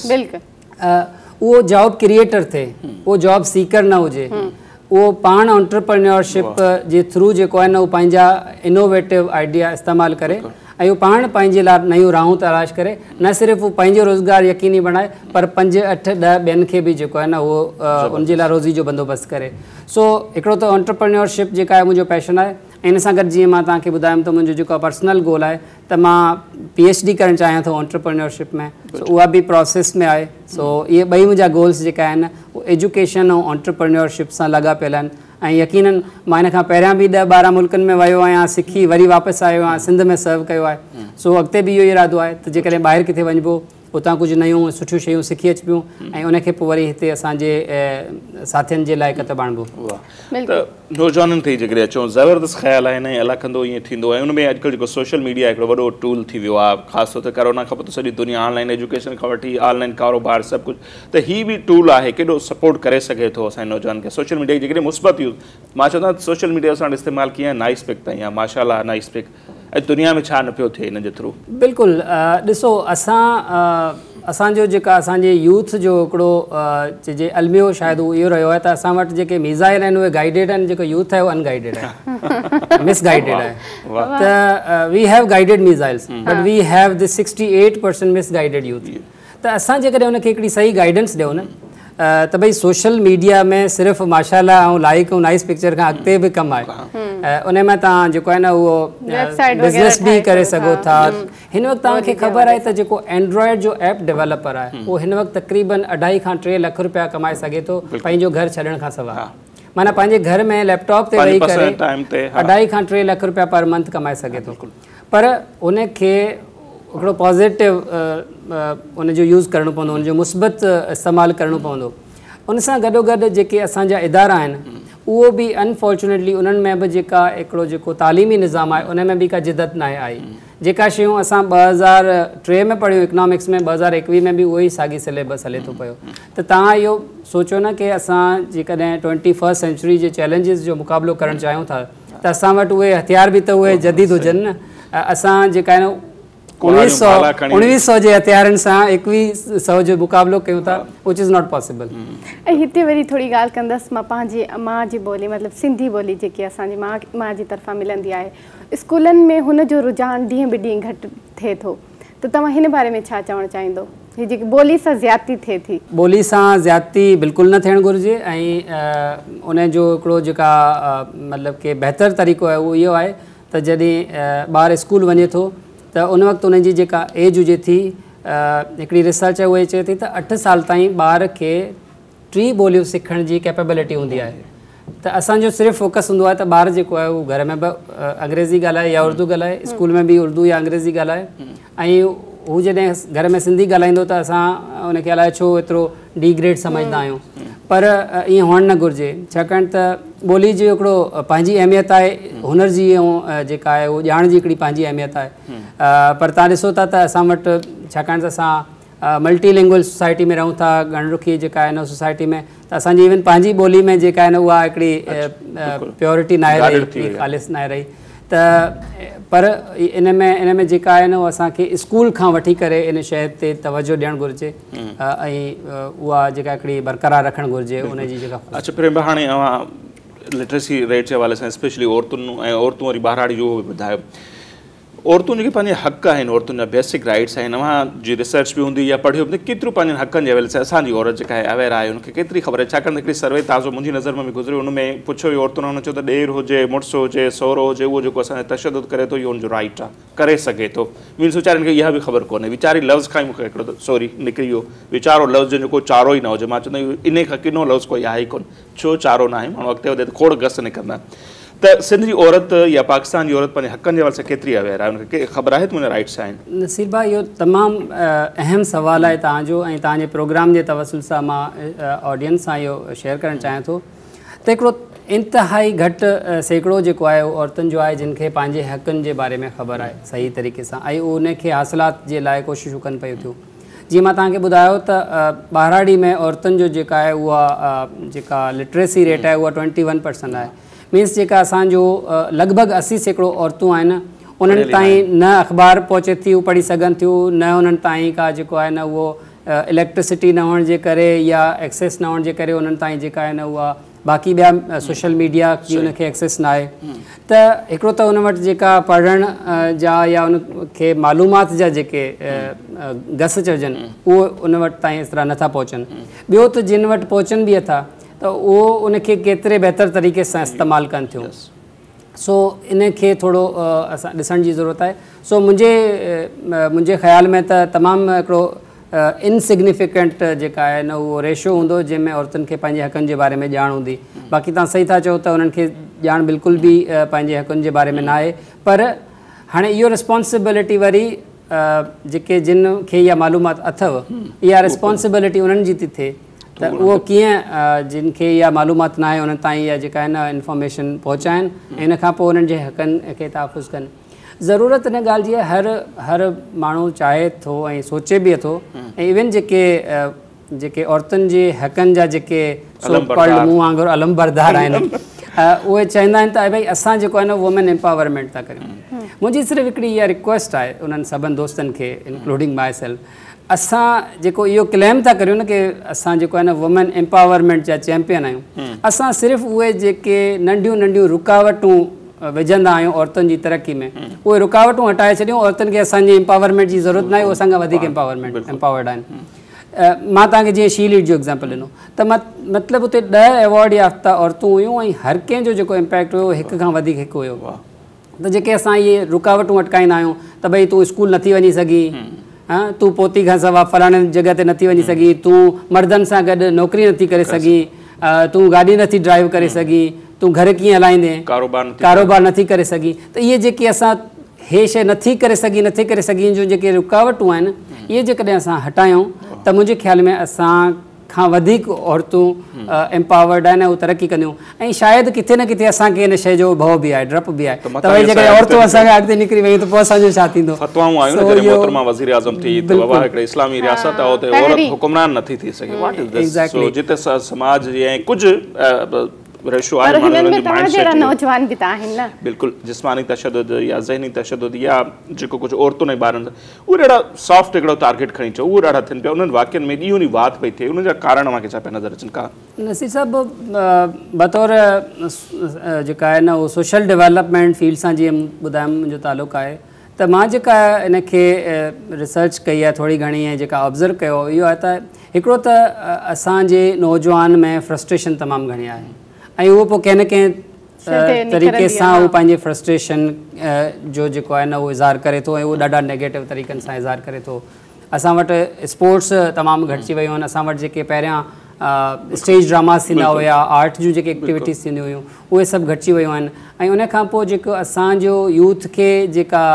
اهو جاب ڪريئيٽر ٿئي اهو جاب سيڪر نه هجي اهو پاڻ انٽرپرينيورشپ جي ٿرو جيڪو آهي نه اهو پنهنجا انوويٽو آئيڊيا استعمال ڪري ۽ اهو پاڻ پنهنجي لاء نيون راهون تلاش ڪري نه صرف هو پنهنجو روزگار يقيني بڻائي پر 5 8 10 ٻين کي به جيڪو آهي نه اهو ان جي لاء روزي جو بندوبست ڪري. سو هڪڙو ته انٽرپرينيورشپ جيڪا آهي منهنجو پيشن آهي ۽ ان سان گڏ جيئن مان توهان کي ٻڌايم ته منهنجو جيڪو پرسنل گول آهي ته مان پي ايڇ ڊي ڪرڻ چاهيان ٿو انٽرپرينيورشپ ۾ سو اها به پراسيس ۾ آهي. سو اهي ٻئي منهنجا گولس جيڪا آهن اهي ايجوڪيشن ۽ انٽرپرينيورشپ سان لاڳاپيل آهن. ۽ يقينن مان ان کان پهريان به 10 12 ملڪن ۾ ويو آهيان سکي وري واپس آيو آهيان سنڌ ۾ سرو ڪيو آهي سو اڳتي به اهو ئي ارادو آهي ته جيڪڏهن ٻاهر ڪٿي وڃبو اتان ڪجهه نيون ۽ سٺيون شيون سکي اچبيون ۽ ان کي پوء وري هتي اسان جي ساٿين جي لاء ڪتب آڻبو. واهه ته نوجوانن تي جيڪڏهن اچون زبردست خيال آهن ۽ الله ڪندو ائين ٿيندو ۽ ان ۾ اڄڪلهه جيڪو سوشل ميڊيا هڪڙو وڏو ٽول ٿي ويو آهي خاص طور تي ڪرونا کان پوء ته سڄي دنيا آن لائن ايجوڪيشن کان وٺي آن لائن ڪاروبار سڀ ڪجهه ته هي به ٽول آهي ڪيڏو سپورٽ ڪري سگهي ٿو اسان جي نوجوانن کي سوشل ميڊيا کي جيڪڏهن مثبت يوز مان چوندو آهيان سوشل ميڊيا اسان وٽ استعمال ڪيئن آهي نائس پڪ تائين آهي ماشاء الله نائس پڪ اڄ دنيا ۾ ڇا نه پيو ٿئي ان جي ٿرو. بلڪل ڏسو اسان اسان جو جيڪا اسان جي يوٿ جو هڪڙو چئجي الميو شايد اهو اهو رهيو آهي ته اسان وٽ جيڪي ميزائل آهن اهي گائيڊيڊ آهن جيڪو يوٿ آهي اهو ان گائيڊيڊ آهي مس گائيڊيڊ آهي ته we have guided missiles but we have the 68% misguided youth. ته اسان جيڪڏهن ان کي هڪڙي صحيح گائيڊنس ڏيون نه ته ڀئي سوشل ميڊيا ۾ صرف ماشاء الله ۽ لائيڪ ۽ نائس پڪچر کان اڳتي به ڪم آهي ان ۾ توهان جيڪو آهي نه اهو بزنس به ڪري سگهو ٿا هن وقت توهان کي خبر آهي ته جيڪو اينڊرائيڊ جو ايپ ڊيولپر آهي اهو هن وقت تقريبن اڍائي کان 3 لک روپيا ڪمائي سگهي ٿو پنهنجو گهر ڇڏڻ کان سواء معنيٰ پنهنجي گهر ۾ ليپ ٽاپ تي ويهي ڪري اڍائي کان 3 لک روپيا پر منٿ ڪمائي سگهي ٿو پر ان کي هڪڙو پازيٽو ان جو يوز ڪرڻو پوندو ان جو مثبت استعمال ڪرڻو پوندو ان سان گڏو گڏ جيڪي اسان جا ادارا آهن اهو به انفارچونيٽلي انهن ۾ به جيڪا هڪڙو جيڪو تعليمي نظام آهي ان ۾ به ڪا جدت ناهي آئي جيڪا شيون اسان 2003 ۾ پڙهيون اڪنامڪس ۾ 2021 ۾ به اهو ئي ساڳي سليبس هلي ٿو پيو ته توهان اهو سوچو نه ڪي اسان جيڪڏهن 21 سينچري جي چئلينجز جو مقابلو ڪرڻ چاهيون ٿا ته اسان وٽ اهي هٿيار به ته اهي جديد هجن نه اسان جيڪا آهن 1900 جي هٿيارن سان 2100 جو مقابلو ڪيون ٿا وچ is not possible. ۽ هتي وري ٿوري ڳالهه ڪندس مان پنهنجي ماء جي ٻولي مطلب سنڌي ٻولي جيڪي اسان جي ماء جي طرفان ملندي آهي اسڪولن ۾ هن جو رجحان ڏينهن به ڏينهن گهٽ ٿئي ٿو ته توهان هن باري ۾ ڇا چوڻ چاهيندو؟ هي جيڪي ٻولي سان زيادتي ٿئي ٿي. ٻولي سان زيادتي بلڪل نه ٿيڻ گهرجي ۽ ان جو هڪڙو جيڪا مطلب ڪي بهتر طريقو آهي اهو اهو آهي ته جڏهن ٻار اسڪول وڃي ٿو ته ان وقت ان جي جيڪا ايج هجي ٿي، هڪڙي ريسرچ آهي اهو چئي ٿي ته 8 سال تائين ٻار کي 3 ٻوليون سکڻ جي ڪيپيبلٽي هوندي آهي. ته اسان جو صرف فوڪس هوندو آهي ته ٻار جيڪو آهي اهو گهر ۾ به انگريزي ڳالهائي يا اردو ڳالهائي، اسڪول ۾ به اردو يا انگريزي ڳالهائي، ۽ هو جڏهن گهر ۾ سنڌي ڳالهائيندو ته اسان ان کي الائي ڇو ايترو ڊي گريڊ سمجهندا آهيون. پر ائين هئڻ نه گهرجي، ڇاڪاڻ ته ٻولي جي هڪڙو پنهنجي اهميت آهي، هنر جي ۽ جيڪا آهي اهو ڄاڻ جي هڪڙي پنهنجي اهميت آهي. پر توهان ڏسو ٿا ته اسان وٽ ڇاڪاڻ ته اسان ملٽي لينگوئج سوسائٽي ۾ رهون ٿا، گهڻ رخي جيڪا آهي نه سوسائٽي ۾، ته اسان جي ايون پنهنجي ٻولي ۾ جيڪا آهي نه اها هڪڙي پيورٽي ناهي رهي، خالص ناهي رهي. ته پر ان ۾ ان ۾ جيڪا آهي نه اسان کي اسڪول کان وٺي ڪري ان شيء تي توجه ڏيڻ گهرجي ۽ اها جيڪا هڪڙي برقرار رکڻ گهرجي ان جي جيڪا. اڇا پريم ڀاء، هاڻي اوهان لٽريسي ريٽ جي حوالي سان اسپيشلي عورتن ۽ عورتون وري ٻهراڙي جو اهو به ٻڌايو، عورتون جيڪي پنهنجي حق آهن، عورتن جا بيسڪ رائٽس آهن، اوهان جي ريسرچ به هوندي يا پڙهيو به، ڪيترو پنهنجن حقن جي حوالي سان اسان جي عورت جيڪا آهي اويئر آهي، ان کي ڪيتري خبر آهي؟ ڇاڪاڻ ته هڪڙي سروي تازو منهنجي نظر ۾ به گذريو، ان ۾ پڇيو ويو عورتن، انهن چيو ته ڏير هجي، مڙس هجي، سهرو هجي، اهو جيڪو اسان تي تشدد ڪري ٿو اهو ان جو رائٽ آهي، ڪري سگهي ٿو. مينس ويچارين کي اها به خبر ڪونهي. ويچاري لفظ کان ئي مون کي هڪڙو ته سوري نڪري ويو، ويچارو لفظ جنهن جو ڪو چارو ئي نه هجي، مان چوندو آهيان انهي کان ڪنو لفظ ڪوئي آهي ئي ڪونه، ڇو چارو ناهي، ماڻهو اڳتي وڌي ته کوڙ گس نڪرندا. ته سنڌ جي عورت يا پاڪستان جي عورت پنهنجي حقن جي حوالي سان ڪيتري اويئر آهي، ان کي خبر آهي ته منهنجا رائٽس آهن؟ نصير ڀاء اهو تمام اهم سوال آهي توهان جو ۽ توهان جي پروگرام جي توسل سان مان آڊينس سان اهو شيئر ڪرڻ چاهيان ٿو ته هڪڙو انتهائي گهٽ سيڪڙو جيڪو آهي اهو عورتن جو آهي جن کي پنهنجي حقن جي باري ۾ خبر آهي صحيح طريقي سان ۽ ان کي حاصلات جي لاء ڪوششون ڪن پيون ٿيون. جيئن مان توهان کي ٻڌايو ته ٻهراڙي ۾ عورتن جو جيڪا آهي اها جيڪا لٽريسي ريٽ آهي اها 21% آهي، مينس جيڪا اسان جو لڳ ڀڳ 80% عورتون آهن انهن تائين نه اخبار پهچي ٿي هو پڙهي سگهن ٿيون، نه انهن تائين ڪا جيڪو آهي نه اهو اليڪٽرسٽي نه هئڻ جي ڪري يا ايڪسيس نه هئڻ جي ڪري انهن تائين جيڪا آهي نه اها باقي ٻيا سوشل ميڊيا جي ان کي ايڪسيس نه آهي. ته هڪڙو ته ان وٽ جيڪا پڙهڻ جا يا ان کي معلومات جا جيڪي گس چئجن اهو ان وٽ تائين ايترا نٿا پهچن، ٻيو ته جن وٽ پهچن به اٿا ته اهو ان کي ڪيتري بهتر طريقي سان استعمال ڪن ٿيون. سو ان کي ٿورو اسان ڏسڻ جي ضرورت آهي. سو منهنجي منهنجي خيال ۾ ته تمام هڪڙو انسگنيفڪنٽ جيڪا آهي نه اهو ريشو هوندو جنهن ۾ عورتن کي پنهنجي حقن جي باري ۾ ڄاڻ هوندي. باقي توهان صحيح ٿا چئو ته انهن کي ڄاڻ بلڪل به پنهنجي حقن جي باري ۾ نه آهي، پر هاڻي اهو ريسپانسبلٽي وري جيڪي جن کي اها معلومات اٿو اها ريسپانسبلٽي انهن جي ٿي ٿئي ته اهو ڪيئن جن کي اها معلومات نه آهي انهن تائين اها جيڪا آهي نه انفارميشن پهچائن ۽ ان کان پوء انهن جي حقن کي تحفظ ڪن. ضرورت ان ڳالهه جي آهي هر هر ماڻهو چاهي ٿو ۽ سوچي به ٿو ۽ ايون جيڪي جيڪي عورتن جي حقن جا جيڪي سو ڪالڊ مون وانگر علم بردار آهن اهي چوندا آهن ته ڀئي اسان جيڪو آهي نه وومين امپاورمينٽ ٿا ڪريون. منهنجي صرف هڪڙي اها رڪويسٽ آهي انهن سڀن دوستن کي انڪلوڊنگ مائي سيلف، اسان جيڪو اهو ڪليم ٿا ڪريون نه ڪي اسان جيڪو آهي نه وومين امپاورمينٽ جا چيمپيئن آهيون، اسان صرف اهي جيڪي ننڍيون ننڍيون رڪاوٽون وجهندا آهيون عورتن جي ترقي ۾ اهي رڪاوٽون هٽائي ڇڏيون. عورتن کي اسان جي امپاورمينٽ جي ضرورت ناهي، اهي اسان کان وڌيڪ امپاورمينٽ امپاورڊ آهن. مان توهان کي جيئن شي ليڊ جو ايگزامپل ڏنو ته مطلب اتي 10 ايوارڊ يافته عورتون هيون ۽ هر ڪنهن جو جيڪو امپيڪٽ هيو هڪ کان وڌيڪ هڪ هيو. ته جيڪي اسان اهي رڪاوٽون اٽڪائيندا آهيون ته ڀئي تون اسڪول نٿي وڃي سگهين، تون پوتي کان سوا فلاڻي جڳهه تي نٿي وڃي سگهين، تون مردن سان گڏ نوڪري نٿي ڪري سگهين، تون گاڏي نٿي ڊرائيو ڪري سگهين، تون گهر ڪيئن هلائيندين، ڪاروبار نٿي ڪري سگهين. ته اهي جيڪي اسان هي شيء نٿي ڪري سگهين نٿي ڪري سگهين جون جيڪي رڪاوٽون آهن اهي جيڪڏهن اسان هٽايون ته منهنجي خيال ۾ اسان کان وڌيڪ عورتون امپاورڊ آهن ۽ اهي ترقي ڪنديون ۽ شايد ڪٿي نه ڪٿي اسان کي ان شيء جو ڀؤ به آهي، ڊپ به آهي ته ڀئي جيڪڏهن عورتون اسان کان اڳتي نڪري ويون ته پوء اسان جو ڇا ٿيندو. فتوائون آيون نه جڏهن محترمه وزير اعظم ٿي ته بابا هڪڙي اسلامي رياست آهي اتي عورت حڪمران نٿي ٿي سگهي، what is this. سو جتي سماج جي ۽ ڪجهه ريشو آهي پر هنن ۾ توهان جهڙا نوجوان به ته آهن نه. بلڪل جسماني تشدد يا ذهني تشدد يا جيڪو ڪجهه عورتن ۽ ٻارن سان اهي ڏاڍا سافٽ هڪڙو ٽارگيٽ کڻي چئو اهي ڏاڍا ٿين پيا انهن واقعن ۾ ڏينهون ڏينهن واڌ پئي ٿئي انهن جا ڪارڻ اوهان کي ڇا پيا نظر اچن ڪا؟ نصير صاحب بطور جيڪا آهي نه اهو سوشل ڊولپمينٽ فيلڊ سان جيئن ٻڌايم منهنجو تعلق آهي ته مان جيڪا ان کي ريسرچ ڪئي آهي ٿوري گهڻي ۽ جيڪا آبزرو ڪيو اهو آهي ته هڪڙو ته اسان جي نوجوان ۾ فرسٽريشن تمام گهڻي آهي ۽ اهو پوء ڪنهن نه ڪنهن طريقي سان هو پنهنجي فرسٽريشن جو جيڪو آهي نه اهو اظهار ڪري ٿو ۽ اهو ڏاڍا نيگيٽو طريقن سان اظهار ڪري ٿو. اسان وٽ اسپورٽس تمام گهٽجي ويون آهن. اسان وٽ جيڪي پهريان اسٽيج ڊراماز ٿيندا هيا، آرٽ جون جيڪي ايڪٽيوٽيز ٿينديون هيون اهي سڀ گهٽجي ويون آهن ۽ ان کان پوء جيڪو اسان جو يوٿ کي جيڪا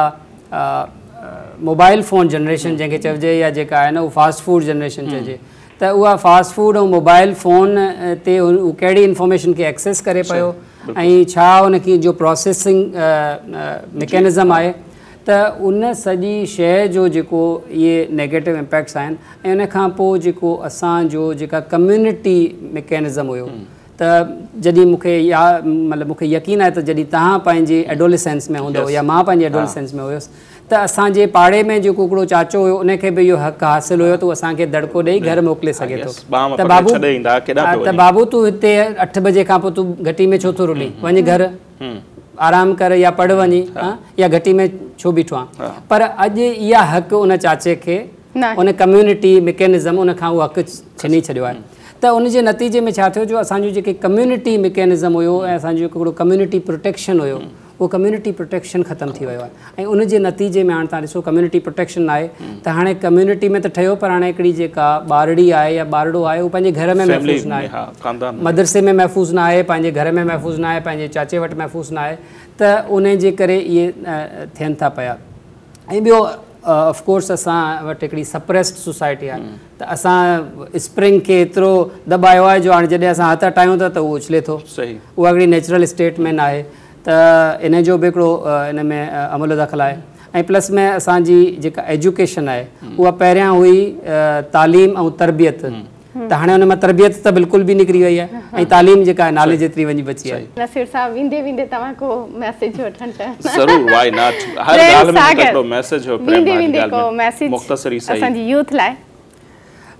موبائل فون جنريشن جنهن کي چئجي يا جيڪا آهي نه اهو فاسٽ فوڊ جنريشن چئجي ته اها فاسٽ فوڊ ۽ موبائل فون تي هو ڪهڙي انفارميشن کي ايڪسيس ڪري پيو ۽ ڇا ان کي جو پروسيسنگ ميڪينزم آهي ته ان سڄي شيء جو جيڪو اهي نيگيٽو امپيڪٽس آهن ۽ ان کان پوء جيڪو اسان جو جيڪا ڪميونٽي ميڪينزم هيو ته جڏهن مون کي يا مطلب مون کي يقين آهي ته جڏهن توهان پنهنجي ايڊوليسينس ۾ هوندؤ يا مان پنهنجي ايڊوليسينس ۾ هيس ته اسان جي پاڙي ۾ جيڪو هڪڙو چاچو هيو ان کي به اهو حق حاصل هيو ته هو اسان کي دڙڪو ڏئي گهر موڪلي سگهي ٿو ته بابو ته بابو تون هتي 8 بجي کان پوء تون گهٽي ۾ ڇو ٿو رلين وڃ گهر آرام ڪر يا پڙهه وڃي يا گهٽي ۾ ڇو بيٺو آن پر اڄ اها حق ان چاچي کي ان ڪميونٽي ميڪينزم ان کان اهو حق ڇني ڇڏيو آهي ته ان جي نتيجي ۾ ڇا ٿيو جو اسان جو جيڪي ڪميونٽي ميڪينزم هيو ۽ اسان جو هڪڙو ڪميونٽي پروٽيڪشن هيو اهو ڪميونٽي پروٽيڪشن ختم ٿي ويو آهي ۽ ان جي نتيجي ۾ هاڻي توهان ڏسو ڪميونٽي پروٽيڪشن ناهي ته هاڻي ڪميونٽي ۾ ته ٺهيو پر هاڻي هڪڙي جيڪا ٻارڙي آهي يا ٻارڙو آهي اهو پنهنجي گهر ۾ محفوظ ناهي، مدرسي ۾ محفوظ ناهي، پنهنجي گهر ۾ محفوظ ناهي، پنهنجي چاچي وٽ محفوظ ناهي ته ان جي ڪري اهي ٿين ٿا پيا ۽ ٻيو آف ڪورس اسان وٽ هڪڙي سپريسڊ سوسائٽي آهي ته اسان اسپرنگ کي ايترو دٻايو آهي جو هاڻي جڏهن اسان هٿ هٽايون ٿا ته اهو اڇلي ٿو اها هڪڙي نيچرل اسٽيٽ ۾ ناهي ته ان جو به هڪڙو ان ۾ عمل دخل آهي ۽ پلس ۾ اسان جي جيڪا ايجوڪيشن آهي اها پهريان هئي تعليم ۽ تربيت ته هاڻي ان مان تربيت ته بلڪل به نڪري وئي آهي ۽ تعليم جيڪا آهي نالي جيتري وڃي بچي آهي. نصير صاحب ويندي ويندي توهان ڪو ميسيج وٺڻ چاهيندا؟ ضرور وائي not هر ڳالهه ۾ هڪڙو ميسيج هو پريم ويندي ويندي ڪو ميسيج مختصر ئي سهي اسان جي يوٿ لاء.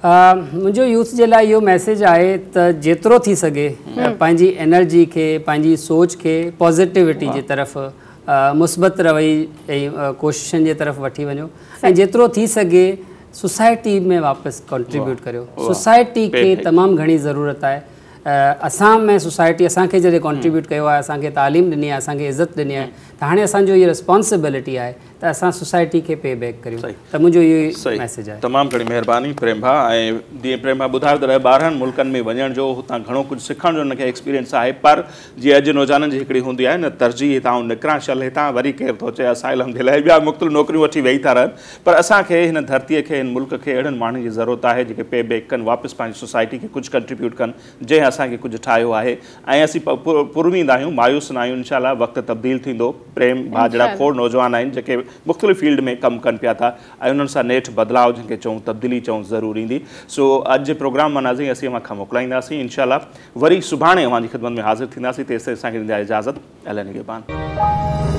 منهنجو يوٿ جي لاء اهو ميسيج آهي ته جيترو ٿي سگهي پنهنجي انرجي کي پنهنجي سوچ کي پازيٽيوٽي جي طرف مثبت رويي ۽ ڪوششن جي طرف وٺي وڃو ۽ جيترو ٿي سگهي سوسائٽي ۾ واپس ڪنٽريبيوٽ ڪريو سوسائٽي کي تمام گهڻي ضرورت آهي اسان ۾ سوسائٽي اسان کي جڏهن ڪنٽريبيوٽ ڪيو آهي اسان کي تعليم ڏني آهي اسان کي عزت ڏني آهي ته هاڻي اسان جو اهي ريسپانسبلٽي آهي ته اسان سوسائٽي کي پي بيڪ ڪريون ته منهنجو اهو ئي ميسيج آهي. تمام گهڻي مهرباني پريم ڀاء ۽ جيئن پريم ڀاء ٻڌايو ته 10 12 ملڪن ۾ وڃڻ جو هتان گهڻو ڪجهه سکڻ جو هن کي ايڪسپيرينس آهي پر جيئن اڄ نوجوانن جي هڪڙي هوندي آهي نه ترجيح هتان آئون نڪران شل هتان وري ڪير ٿو چئي اسائلم جي لاء ٻيا مختلف نوڪريون وٺي ويهي ٿا رهن پر اسان کي هن ڌرتيء کي هن ملڪ کي اهڙن ماڻهن جي ضرورت آهي جيڪي پي بيڪ ڪن واپس پنهنجي سوسائٽي کي ڪجهه ڪنٽريبيوٽ ڪن جنهن اسان کي ڪجهه ٺاهيو آهي ۽ اسين پراميد آهيون مايوس نه آهيون انشاء الله وقت تبديل ٿيندو پريم ڀاء جهڙا کوڙ نوجوان آهن جيڪي مختلف فيلڊ ۾ ڪم ڪن پيا ٿا ۽ انهن سان نيٺ بدلاء جنهن کي چئون تبديلي چئون ضرور ايندي سو اڄ جي پروگرام مان ناظرين اسين اوهان کان موڪلائينداسين انشاء الله وري سڀاڻي اوهان جي خدمت ۾ حاضر ٿينداسين تيستائين اسان کي ڏيندا اجازت الله نگهبان.